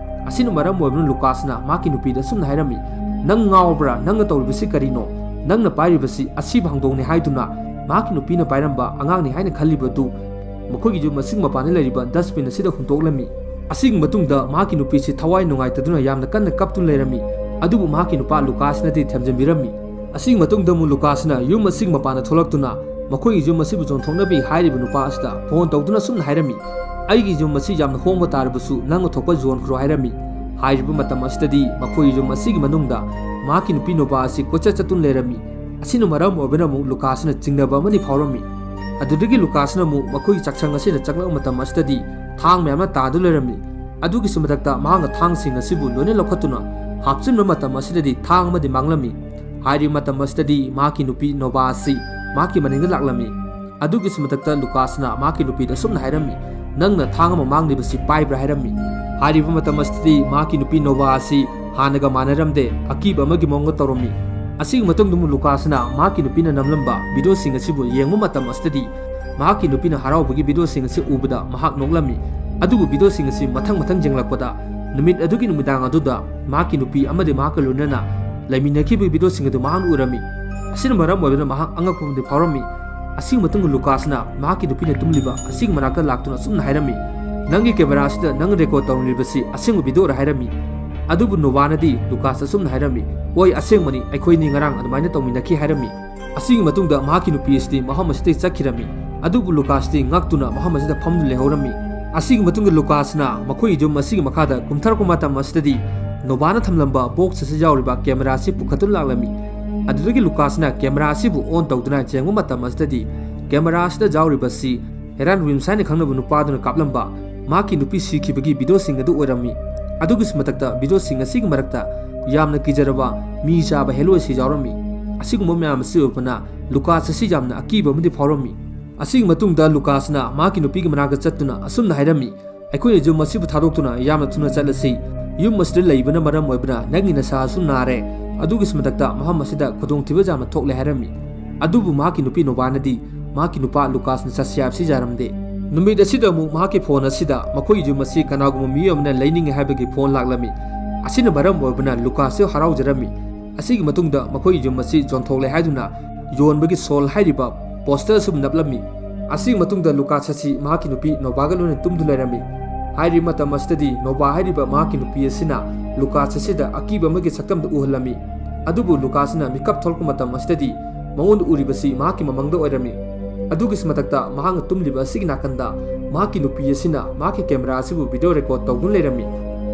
ꯑꯁꯤꯅ ꯃꯔꯝ ꯑꯣꯏꯗꯨꯅ ꯂꯨꯀꯥꯁꯅ ꯃꯍꯥꯛꯀꯤ ꯅꯨꯄꯤꯗ ꯑꯁꯨꯝꯅ ꯍꯥꯏꯔꯝꯃꯤ, "ꯅꯪ ꯉꯥꯎꯕ꯭ꯔꯥ? ꯅꯪꯅ ꯇꯧꯔꯤꯕꯁꯤ ꯀꯔꯤꯅꯣ? ꯅꯪꯅ ꯄꯥꯏꯔꯤꯕꯁꯤ ꯑꯁꯤꯕ ꯍꯧꯗꯣꯡꯅꯤ ꯍꯥꯏꯗꯨꯅ ꯃꯍꯥꯛꯀꯤ ꯅꯨꯄꯤꯅ ꯄꯥꯏꯔꯝꯕ ꯑꯉꯥꯡꯅꯤ ꯍꯥꯏꯅ ꯈꯜꯂꯤꯕꯗꯨ ꯃꯈꯣꯏꯒꯤ ꯌꯨꯝ ꯑꯁꯤꯒꯤ ꯃꯄꯥꯟꯗ ꯂꯩꯔꯤꯕ dustbin ꯑꯁꯤꯗ ꯍꯨꯟꯗꯣꯛꯂꯝꯃꯤ꯫ ꯑꯁꯤꯒꯤ ꯃꯇꯨꯡꯗ ꯃꯍꯥꯛꯀꯤ ꯅꯨꯄꯤꯁꯤ ꯊꯋꯥꯏ ꯅꯨꯡꯉꯥꯏꯇꯗꯨꯅ ꯌꯥꯝꯅ ꯀꯟꯅ ꯀꯞꯇꯨꯅ ꯂꯩꯔꯝꯃꯤ꯫ ꯑꯗꯨꯕꯨ ꯃꯍꯥꯛꯀꯤ ꯅꯨꯄꯥ ꯂꯨꯀꯥꯁꯅꯗꯤ ꯊꯦꯝꯖꯤꯟꯕꯤꯔꯝꯃꯤ꯫ ꯑꯁꯤꯒꯤ ꯃꯇꯨꯡꯗ ꯑꯃꯨꯛ ꯂꯨꯀꯥꯁꯅ ꯌꯨꯝ ꯑꯁꯤꯒꯤ ꯃꯄꯥꯟꯗ ꯊꯣꯛꯂꯛꯇꯨꯅ ꯃꯈꯣꯏꯒꯤ ꯌꯨꯝ ꯑꯁꯤꯕꯨ ꯆꯣꯟꯊꯣꯛꯅꯕꯤ ꯍꯥꯏꯔꯤꯕ ꯅꯨꯄꯥ ꯑꯁꯤꯗ ꯐꯣꯟ ꯇꯧꯗꯨꯅ ꯑꯁꯨꯝꯅ ꯍꯥꯏꯔꯝꯃꯤ, "ꯑꯩꯒꯤ ꯌꯨꯝ ꯑꯁꯤ ꯌꯥꯝꯅ ꯍꯣꯡꯕ ꯇꯥꯔꯕꯁꯨ ꯅꯪꯅ ꯊꯣꯛꯄ ꯌꯣꯟꯈ꯭ꯔꯣ" ꯍꯥꯏꯔꯝꯃꯤ꯫ ꯍꯥꯏꯔꯤꯕ ꯃꯇꯝ ꯑꯁꯤꯗꯗꯤ ꯃꯈꯣꯏꯒꯤ ꯌꯨꯝ ꯑꯁꯤꯒꯤ ꯃꯅꯨꯡꯗ ꯃꯍꯥꯛꯀꯤ ꯅꯨꯄꯤ ꯅꯣꯕꯥ ꯑꯁꯤ ꯀꯣꯏꯆꯠ ꯆꯠꯇꯨꯅ ꯂꯩꯔꯝꯃꯤ꯫ ꯑꯁꯤꯅ ꯃꯔꯝ ꯑꯣꯏꯕꯅ ꯑꯃꯨꯛ ꯂꯨꯀꯥꯁꯅ ꯆꯤꯡꯅꯕ ꯑꯃꯗꯤ ꯐꯥꯎꯔꯝꯃꯤ꯫ ꯑꯗꯨꯗꯒꯤ ꯂꯨꯀꯥꯁꯅ ꯑꯃꯨꯛ ꯃꯈꯣꯏꯒꯤ ꯆꯥꯛꯁꯪ ꯑꯁꯤꯗ ꯆꯪꯂꯛꯄ ꯃꯇꯝ ꯑꯁꯤꯗꯗꯤ ꯊꯥꯡ ꯃꯌꯥꯝꯅ ꯇꯥꯗꯨꯅ ꯂꯩꯔꯝꯃꯤ꯫ ꯑꯗꯨꯒꯤꯁꯨ ꯃꯊꯛꯇ ꯃꯍꯥꯛꯅ ꯊꯥꯡꯁꯤꯡ ꯑꯁꯤꯕꯨ ꯂꯣꯏꯅ ꯂꯧꯈꯠꯇꯨꯅ ꯍꯥꯞꯆꯤꯟꯕ ꯃꯇꯝ ꯑꯁꯤꯗꯗꯤ ꯊꯥꯡ ꯑꯃꯗꯤ ꯃꯥꯡꯂꯝꯃꯤ꯫ ꯍꯥꯏꯔꯤꯕ ꯃꯇꯝ ꯑꯁꯤꯗꯗꯤ ꯃꯍꯥꯛꯀꯤ ꯅꯨꯄꯤ ꯅꯣꯕꯥ ꯑꯁꯤ ꯃꯍꯥꯛꯀꯤ ꯃꯅꯤꯡꯗ ꯂꯥꯛꯂꯝꯃꯤ꯫ ꯑꯗꯨꯒꯤꯁꯨ ꯃꯊꯛꯇ ꯂꯨꯀꯥꯁꯅ ꯃꯍꯥꯛꯀꯤ ꯅꯨꯄꯤꯗ ꯑꯁꯨꯝꯅ ꯍꯥꯏꯔꯝꯃꯤ, "ꯅꯪꯅ ꯊꯥꯡ ꯑꯃ ꯃꯥꯡꯂꯤꯕꯁꯤ ꯄꯥꯏꯕ꯭ꯔꯥ?" ꯍꯥꯏꯔꯝꯃꯤ꯫ ꯍꯥꯏꯔꯤꯕ ꯃꯇꯝ ꯑꯁꯤꯗꯗꯤ ꯃꯍꯥꯛꯀꯤ ꯅꯨꯄꯤ ꯅꯣꯕꯥ ꯑꯁꯤ ꯍꯥꯟꯅꯒ ꯃꯥꯟꯅꯔꯝꯗꯦ, ꯑꯀꯤꯕ ꯑꯃꯒꯤ ꯃꯑꯣꯡꯗ ꯇꯧꯔꯝꯃꯤ꯫ ꯑꯁꯤꯒꯤ ꯃꯇꯨꯡꯗ ꯑꯃꯨꯛ ꯂꯨꯀꯥꯁꯅ ꯃꯍꯥꯛꯀꯤ ꯅꯨꯄꯤꯅ ꯅꯝꯂꯝꯕ ꯚꯤꯗꯤꯑꯣꯁꯤꯡ ꯑꯁꯤꯕꯨ ꯌꯦꯡꯕ ꯃꯇꯝ ꯑꯁꯤꯗꯗꯤ ꯃꯍꯥꯛꯀꯤ ꯅꯨꯄꯤꯅ ꯍꯔꯥꯎꯕꯒꯤ ꯚꯤꯗꯤꯑꯣꯁꯤꯡ ꯑꯁꯤ ꯎꯕꯗ ꯃꯍꯥꯛ ꯅꯣꯛꯂꯝꯃꯤ꯫ ꯑꯗꯨꯕꯨ ꯚꯤꯗꯤꯑꯣꯁꯤꯡ ꯑꯁꯤ ꯃꯊꯪ ꯃꯊꯪ ꯌꯦꯡꯂꯛꯄꯗ ꯅꯨꯃꯤꯠ ꯑꯗꯨꯒꯤ ꯅꯨꯃꯤꯗꯥꯡ ꯑꯗꯨꯗ ꯃꯍꯥꯛꯀꯤ ꯅꯨꯄꯤ ꯑꯃꯗꯤ ꯃꯍꯥꯛꯀ ꯂꯣꯏꯅꯅ ꯂꯩꯃꯤꯟꯅꯈꯤꯕꯒꯤ ꯚꯤꯗꯤꯑꯣꯁꯤꯡ ꯑꯗꯨ ꯃꯍꯥꯛꯅ ꯎꯔꯝꯃꯤ꯫ ꯑꯁꯤꯅ ꯃꯔꯝ ꯑꯣꯏꯗꯨꯅ ꯃꯍꯥꯛ ꯑꯉꯛꯄ ꯑꯃꯗꯤ ꯐꯥꯎꯔꯝꯃꯤ꯫ ꯑꯁꯤꯒꯤ ꯃꯇꯨꯡꯗ ꯂꯨꯀꯥꯁꯅ ꯃꯍꯥꯛꯀꯤ ꯅꯨꯄꯤꯅ ꯇꯨꯝꯂꯤꯕ ꯑꯁꯤꯒꯤ ꯃꯅꯥꯛꯇ ꯂꯥꯛꯇꯨꯅ ꯑꯁꯨꯝꯅ ꯍꯥꯏꯔꯝꯃꯤ, "ꯅꯪꯒꯤ ꯀꯦꯃꯦꯔꯥ ꯑꯁꯤꯗ ꯅꯪ ꯔꯦꯀꯣꯔꯗ ꯇꯧꯔꯝꯂꯤꯕꯁꯤ ꯑꯁꯦꯡꯕ ꯚꯤꯗꯤꯑꯣꯔ?" ꯍꯥꯏꯔꯝꯃꯤ꯫ ꯑꯗꯨꯕꯨ ꯅꯣꯕꯥꯅꯗꯤ ꯂꯨꯀꯥꯁꯇ ꯑꯁꯨꯝꯅ ꯍꯥꯏꯔꯝꯃꯤ, "ꯍꯣꯏ, ꯑꯁꯦꯡꯕꯅꯤ, ꯑꯩꯈꯣꯏꯅꯤ ꯉꯔꯥꯡ ꯑꯗꯨꯃꯥꯏꯅ ꯇꯧꯃꯤꯟꯅꯈꯤ" ꯍꯥꯏꯔꯝꯃꯤ꯫ ꯑꯁꯤꯒꯤ ꯃꯇꯨꯡꯗ ꯃꯍꯥꯛꯀꯤ ꯅꯨꯄꯤ ꯑꯁꯤꯗꯤ ꯃꯐꯝ ꯑꯁꯤꯗꯒꯤ ꯆꯠꯈꯤꯔꯝꯃꯤ꯫ ꯑꯗꯨꯕꯨ ꯂꯨꯀꯥꯁꯇꯤ ꯉꯛꯇꯨꯅ ꯃꯐꯝ ꯑꯁꯤꯗ ꯐꯝꯗꯨꯅ ꯂꯩꯍꯧꯔꯝꯃꯤ꯫ ꯑꯁꯤꯒꯤ ꯃꯇꯨꯡꯗ ꯂꯨꯀꯥꯁꯅ ꯃꯈꯣꯏꯒꯤ ꯌꯨꯝ ꯑꯁꯤꯒꯤ ꯃꯈꯥꯗ ꯀꯨꯝꯊꯔꯛꯄ ꯃꯇꯝ ꯑꯁꯤꯗꯗꯤ ꯅꯣꯕꯥꯅ ꯊꯝꯂꯝꯕ ꯕꯣꯛꯁ ꯑꯁꯤ ꯌꯥꯎꯔꯤꯕ ꯀꯦꯃꯦꯔꯥ ꯑꯁꯤ ꯄꯨꯈꯠꯇꯨꯅ ꯂꯥꯛꯂꯝꯃꯤ꯫ ꯑꯗꯨꯗꯒꯤ ꯂꯨꯀꯥꯁꯅ ꯀꯦꯃꯦꯔꯥ ꯑꯁꯤꯕꯨ ꯑꯣꯟ ꯇꯧꯗꯨꯅ ꯌꯦꯡꯕ ꯃꯇꯝ ꯑꯁꯤꯗꯗꯤ ꯀꯦꯃꯦꯔꯥ ꯑꯁꯤꯗ ꯌꯥꯎꯔꯤꯕꯁꯤ ꯍꯦꯔꯥꯟ ꯋꯤꯝꯁ ꯍꯥꯏꯅ ꯈꯪꯅꯕ ꯅꯨꯄꯥꯗꯨꯅ ꯀꯥꯞꯂꯝꯕ ꯃꯍꯥꯛꯀꯤ ꯅꯨꯄꯤ ꯁꯤꯈꯤꯕꯒꯤ ꯚꯤꯗꯤꯑꯣꯁꯤꯡ ꯑꯗꯨ ꯑꯣꯏꯔꯝꯃꯤ꯫ ꯑꯗꯨꯒꯤꯁꯨ ꯃꯊꯛꯇ ꯚꯤꯗꯤꯑꯣꯁꯤꯡ ꯑꯁꯤꯒꯤ ꯃꯔꯛꯇ ꯌꯥꯝꯅ ꯀꯤꯖꯔꯕ ꯃꯤ ꯆꯥꯕ ꯍꯦꯂꯣꯏꯁꯤ ꯌꯥꯎꯔꯝꯃꯤ꯫ ꯑꯁꯤꯒꯨꯝꯕ ꯃꯌꯥꯝ ꯑꯁꯤ ꯎꯕꯅ ꯂꯨꯀꯥꯁ ꯑꯁꯤ ꯌꯥꯝꯅ ꯑꯀꯤꯕ ꯑꯃꯗꯤ ꯐꯥꯎꯔꯝꯃꯤ꯫ ꯑꯁꯤꯒꯤ ꯃꯇꯨꯡꯗ ꯂꯨꯀꯥꯁꯅ ꯃꯍꯥꯛꯀꯤ ꯅꯨꯄꯤꯒꯤ ꯃꯅꯥꯛꯇ ꯆꯠꯇꯨꯅ ꯑꯁꯨꯝꯅ ꯍꯥꯏꯔꯝꯃꯤ, "ꯑꯩꯈꯣꯏꯅ ꯌꯨꯝ ꯑꯁꯤꯕꯨ ꯊꯥꯗꯣꯛꯇꯨꯅ ꯌꯥꯝꯅ ꯊꯨꯅ ꯆꯠꯂꯁꯤ꯫ ꯌꯨꯝ ꯑꯁꯤꯗ ꯂꯩꯕꯅ ꯃꯔꯝ ꯑꯣꯏꯕꯅ ꯅꯪꯒꯤ ꯅꯁꯥꯁꯨ ꯅꯥꯔꯦ, ꯑꯗꯨꯒꯤꯁꯨ ꯃꯊꯛꯇ ꯃꯐꯝ ꯑꯁꯤꯗ ꯈꯨꯗꯣꯡꯊꯤꯕ ꯌꯥꯝꯅ ꯊꯣꯛꯂꯦ ꯍꯥꯏꯔꯝꯃꯤ꯫ ꯑꯗꯨꯕꯨ ꯃꯍꯥꯛꯀꯤ ꯅꯨꯄꯤ ꯅꯣꯕꯥꯅꯗꯤ ꯃꯍꯥꯛꯀꯤ ꯅꯨꯄꯥ ꯂꯨꯀꯥꯁꯅ ꯆꯠꯁꯤ ꯍꯥꯏꯕꯁꯤ ꯌꯥꯔꯝꯗꯦ꯫ ꯅꯨꯃꯤꯠ ꯑꯁꯤꯗ ꯑꯃꯨꯛ ꯃꯍꯥꯛꯀꯤ ꯐꯣꯟ ꯑꯁꯤꯗ ꯃꯈꯣꯏꯒꯤ ꯌꯨꯝ ꯑꯁꯤ ꯀꯅꯥꯒꯨꯝꯕ ꯃꯤꯑꯣꯏ ꯑꯃꯅ ꯂꯩꯅꯤꯡꯉꯤ ꯍꯥꯏꯕꯒꯤ ꯐꯣꯟ ꯂꯥꯛꯂꯝꯃꯤ꯫ ꯑꯁꯤꯅ ꯃꯔꯝ ꯑꯣꯏꯕꯅ ꯂꯨꯀꯥꯁꯁꯨ ꯍꯔꯥꯎꯖꯔꯝꯃꯤ꯫ ꯑꯁꯤꯒꯤ ꯃꯇꯨꯡꯗ ꯃꯈꯣꯏꯒꯤ ꯌꯨꯝ ꯑꯁꯤ ꯌꯣꯟꯊꯣꯛꯂꯦ ꯍꯥꯏꯗꯨꯅ ꯌꯣꯟꯕꯒꯤ ꯁꯣꯜ ꯍꯥꯏꯔꯤꯕ ꯄꯣꯁꯇꯔ ꯑꯁꯨ ꯅꯞꯂꯝꯃꯤ꯫ ꯑꯁꯤꯒꯤ ꯃꯇꯨꯡꯗ ꯂꯨꯀꯥꯁ ꯑꯁꯤ ꯃꯍꯥꯛꯀꯤ ꯅꯨꯄꯤ ꯅꯣꯕꯥꯒ ꯂꯣꯏꯅ ꯇꯨꯝꯗꯨꯅ ꯂꯩꯔꯝꯃꯤ꯫ ꯍꯥꯏꯔꯤꯕ ꯃꯇꯝ ꯑꯁꯤꯗꯗꯤ ꯅꯣꯕꯥ ꯍꯥꯏꯔꯤꯕ ꯃꯍꯥꯛꯀꯤ ꯅꯨꯄꯤ ꯑꯁꯤꯅ ꯂꯨꯀꯥꯁ ꯑꯁꯤꯗ ꯑꯀꯤꯕ ꯑꯃꯒꯤ ꯁꯛꯇꯝꯗ ꯎꯍꯜꯂꯝꯃꯤ꯫ ꯑꯗꯨꯕꯨ ꯂꯨꯀꯥꯁꯅ ꯃꯤꯀꯞ ꯊꯣꯛꯂꯛꯄ ꯃꯇꯝ ꯑꯁꯤꯗꯗꯤ ꯃꯉꯣꯟꯗ ꯎꯔꯤꯕꯁꯤ ꯃꯍꯥꯛꯀꯤ ꯃꯃꯪꯗ ꯑꯣꯏꯔꯝꯃꯤ꯫ ꯑꯗꯨꯒꯤꯁꯨ ꯃꯊꯛꯇ ꯃꯍꯥꯛꯅ ꯇꯨꯝꯂꯤꯕ ꯑꯁꯤꯒꯤ ꯅꯥꯀꯟꯗ ꯃꯍꯥꯛꯀꯤ ꯅꯨꯄꯤ ꯑꯁꯤꯅ ꯃꯍꯥꯛꯀꯤ ꯀꯦꯃꯦꯔꯥ ꯑꯁꯤꯕꯨ ꯚꯤꯗꯤꯑꯣ ꯔꯦꯀꯣꯔꯗ ꯇꯧꯗꯨꯅ ꯂꯩꯔꯝꯃꯤ꯫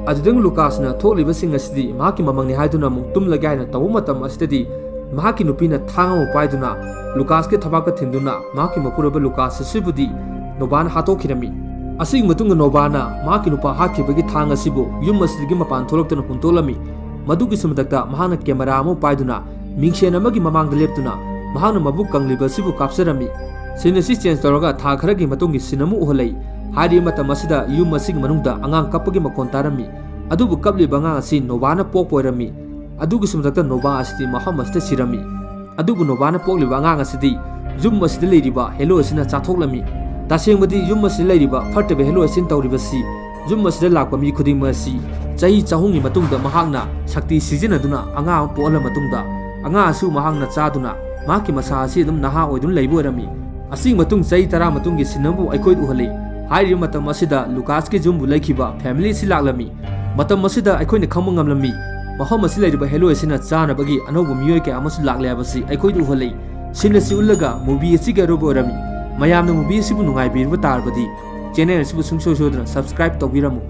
ꯑꯗꯨꯗꯒꯤ ꯂꯨꯀꯥꯁꯅ ꯊꯣꯛꯂꯤꯕꯁꯤꯡ ꯑꯁꯤꯗꯤ ꯃꯍꯥꯛꯀꯤ ꯃꯃꯪꯅꯤ ꯍꯥꯏꯗꯨꯅ ꯑꯃꯨꯛ ꯇꯨꯝꯂꯒꯦ ꯍꯥꯏꯅ ꯇꯧꯕ ꯃꯇꯝ ꯑꯁꯤꯗꯗꯤ ꯃꯍꯥꯛꯀꯤ ꯅꯨꯄꯤꯅ ꯊꯥꯡ ꯑꯃ ꯄꯥꯏꯗꯨꯅ ꯂꯨꯀꯥꯁꯀꯤ ꯊꯕꯥꯛꯇ ꯊꯤꯟꯗꯨꯅ ꯃꯍꯥꯛꯀꯤ ꯃꯄꯨꯔꯣꯏꯕ ꯂꯨꯀꯥꯁ ꯑꯁꯤꯕꯨꯗꯤ ꯅꯣꯕꯥꯅ ꯍꯥꯠꯇꯣꯛꯈꯤꯔꯝꯃꯤ꯫ ꯑꯁꯤꯒꯤ ꯃꯇꯨꯡꯗ ꯅꯣꯕꯥꯅ ꯃꯍꯥꯛꯀꯤ ꯅꯨꯄꯥ ꯍꯥꯠꯈꯤꯕꯒꯤ ꯊꯥꯡ ꯑꯁꯤꯕꯨ ꯌꯨꯝ ꯑꯁꯤꯗꯒꯤ ꯃꯄꯥꯟ ꯊꯣꯛꯂꯛꯇꯨꯅ ꯍꯨꯟꯗꯣꯛꯂꯝꯃꯤ꯫ ꯃꯗꯨꯒꯤꯁꯨ ꯃꯊꯛꯇ ꯃꯍꯥꯛꯅ ꯀꯦꯃꯦꯔꯥ ꯑꯃ ꯄꯥꯏꯗꯨꯅ ꯃꯤꯡꯁꯦꯟ ꯑꯃꯒꯤ ꯃꯃꯥꯡꯗ ꯂꯦꯞꯇꯨꯅ ꯃꯍꯥꯛꯅ ꯃꯕꯨꯛ ꯀꯪꯂꯤꯕ ꯑꯁꯤꯕꯨ ꯀꯥꯞꯆꯔꯝꯃꯤ꯫ ꯁꯤꯟ ꯑꯁꯤ ꯆꯦꯟꯖ ꯇꯧꯔꯒ ꯊꯥ ꯈꯔꯒꯤ ꯃꯇꯨꯡꯒꯤ ꯁꯤꯟ ꯑꯃ ꯎꯍꯜꯂꯛꯏ꯫ ꯍꯥꯏꯔꯤꯕ ꯃꯇꯝ ꯑꯁꯤꯗ ꯌꯨꯝ ꯑꯁꯤꯒꯤ ꯃꯅꯨꯡꯗ ꯑꯉꯥꯡ ꯀꯞꯄꯒꯤ ꯃꯈꯣꯟ ꯇꯥꯔꯝꯃꯤ꯫ ꯑꯗꯨꯕꯨ ꯀꯞꯂꯤꯕ ꯑꯉꯥꯡ ꯑꯁꯤ ꯅꯣꯕꯥꯅ ꯄꯣꯛꯄ ꯑꯣꯏꯔꯝꯃꯤ꯫ ꯑꯗꯨꯒꯤꯁꯨ ꯃꯊꯛꯇ ꯅꯣꯕꯥ ꯑꯁꯤꯗꯤ ꯃꯐꯝ ꯑꯁꯤꯗ ꯁꯤꯔꯝꯃꯤ꯫ ꯑꯗꯨꯕꯨ ꯅꯣꯕꯥꯅ ꯄꯣꯛꯂꯤꯕ ꯑꯉꯥꯡ ꯑꯁꯤꯗꯤ ꯌꯨꯝ ꯑꯁꯤꯗ ꯂꯩꯔꯤꯕ ꯍꯦꯂꯣ ꯑꯁꯤꯅ ꯆꯥꯊꯣꯛꯂꯝꯃꯤ꯫ ꯇꯁꯦꯡꯕꯗꯤ ꯌꯨꯝ ꯑꯁꯤꯗ ꯂꯩꯔꯤꯕ ꯐꯠꯇꯕ ꯍꯦꯂꯣ ꯑꯁꯤꯅ ꯇꯧꯔꯤꯕꯁꯤ ꯌꯨꯝ ꯑꯁꯤꯗ ꯂꯥꯛꯄ ꯃꯤ ꯈꯨꯗꯤꯡꯃꯛ ꯑꯁꯤ ꯆꯍꯤ ꯆꯍꯨꯝꯒꯤ ꯃꯇꯨꯡꯗ ꯃꯍꯥꯛꯅ ꯁꯛꯇꯤ ꯁꯤꯖꯤꯟꯅꯗꯨꯅ ꯑꯉꯥꯡ ꯑꯃ ꯄꯣꯛꯍꯜꯂ ꯃꯇꯨꯡꯗ ꯑꯉꯥꯡ ꯑꯁꯤꯕꯨ ꯃꯍꯥꯛꯅ ꯆꯥꯗꯨꯅ ꯃꯍꯥꯛꯀꯤ ꯃꯁꯥ ꯑꯁꯤ ꯑꯗꯨꯝ ꯅꯍꯥ ꯑꯣꯏꯗꯨꯅ ꯂꯩꯕ ꯑꯣꯏꯔꯝꯃꯤ꯫ ꯑꯁꯤꯒꯤ ꯃꯇꯨꯡ ꯆꯍꯤ ꯇꯔꯥ ꯃꯇꯨꯡꯒꯤ ꯁꯤꯟ ꯑꯃꯕꯨ ꯑꯩꯈꯣꯏꯗ ꯎꯍꯜꯂꯤ꯫ ꯍꯥꯏꯔꯤꯕ ꯃꯇꯝ ꯑꯁꯤꯗ ꯂꯨꯀꯥꯁꯀꯤ ꯌꯨꯝꯕꯨ ꯂꯩꯈꯤꯕ ꯐꯦꯃꯤꯂꯤ ꯑꯁꯤ ꯂꯥꯛꯂꯝꯃꯤ꯫ ꯃꯇꯝ ꯑꯁꯤꯗ ꯑꯩꯈꯣꯏꯅ ꯈꯪꯕ ꯉꯝꯂꯝꯃꯤ, ꯃꯐꯝ ꯑꯁꯤ ꯂꯩꯔꯤꯕ ꯍꯦꯂꯣ ꯑꯁꯤꯅ ꯆꯥꯅꯕꯒꯤ ꯑꯅꯧꯕ ꯃꯤꯑꯣꯏ ꯀꯌꯥ ꯑꯃꯁꯨ ꯂꯥꯛꯂꯦ ꯍꯥꯏꯕꯁꯤ ꯑꯩꯈꯣꯏꯗ ꯎꯍꯜꯂꯤ꯫ ꯁꯤꯟ ꯑꯁꯤ ꯎꯠꯂꯒ ꯃꯨꯚꯤ ꯑꯁꯤꯒꯤ ꯑꯔꯣꯏꯕ ꯑꯣꯏꯔꯝꯃꯤ꯫ ꯃꯌꯥꯝꯅ ꯃꯨꯚꯤ ꯑꯁꯤꯕꯨ ꯅꯨꯡꯉꯥꯏꯕꯤꯔꯕ ꯇꯥꯔꯕꯗꯤ ꯆꯦꯅꯦꯜ ꯑꯁꯤꯕꯨ ꯁꯨꯡꯁꯣꯏ ꯁꯣꯏꯗꯅ ꯁꯕꯁꯀ꯭ꯔꯥꯏꯕ ꯇꯧꯕꯤꯔꯝꯃꯨ꯫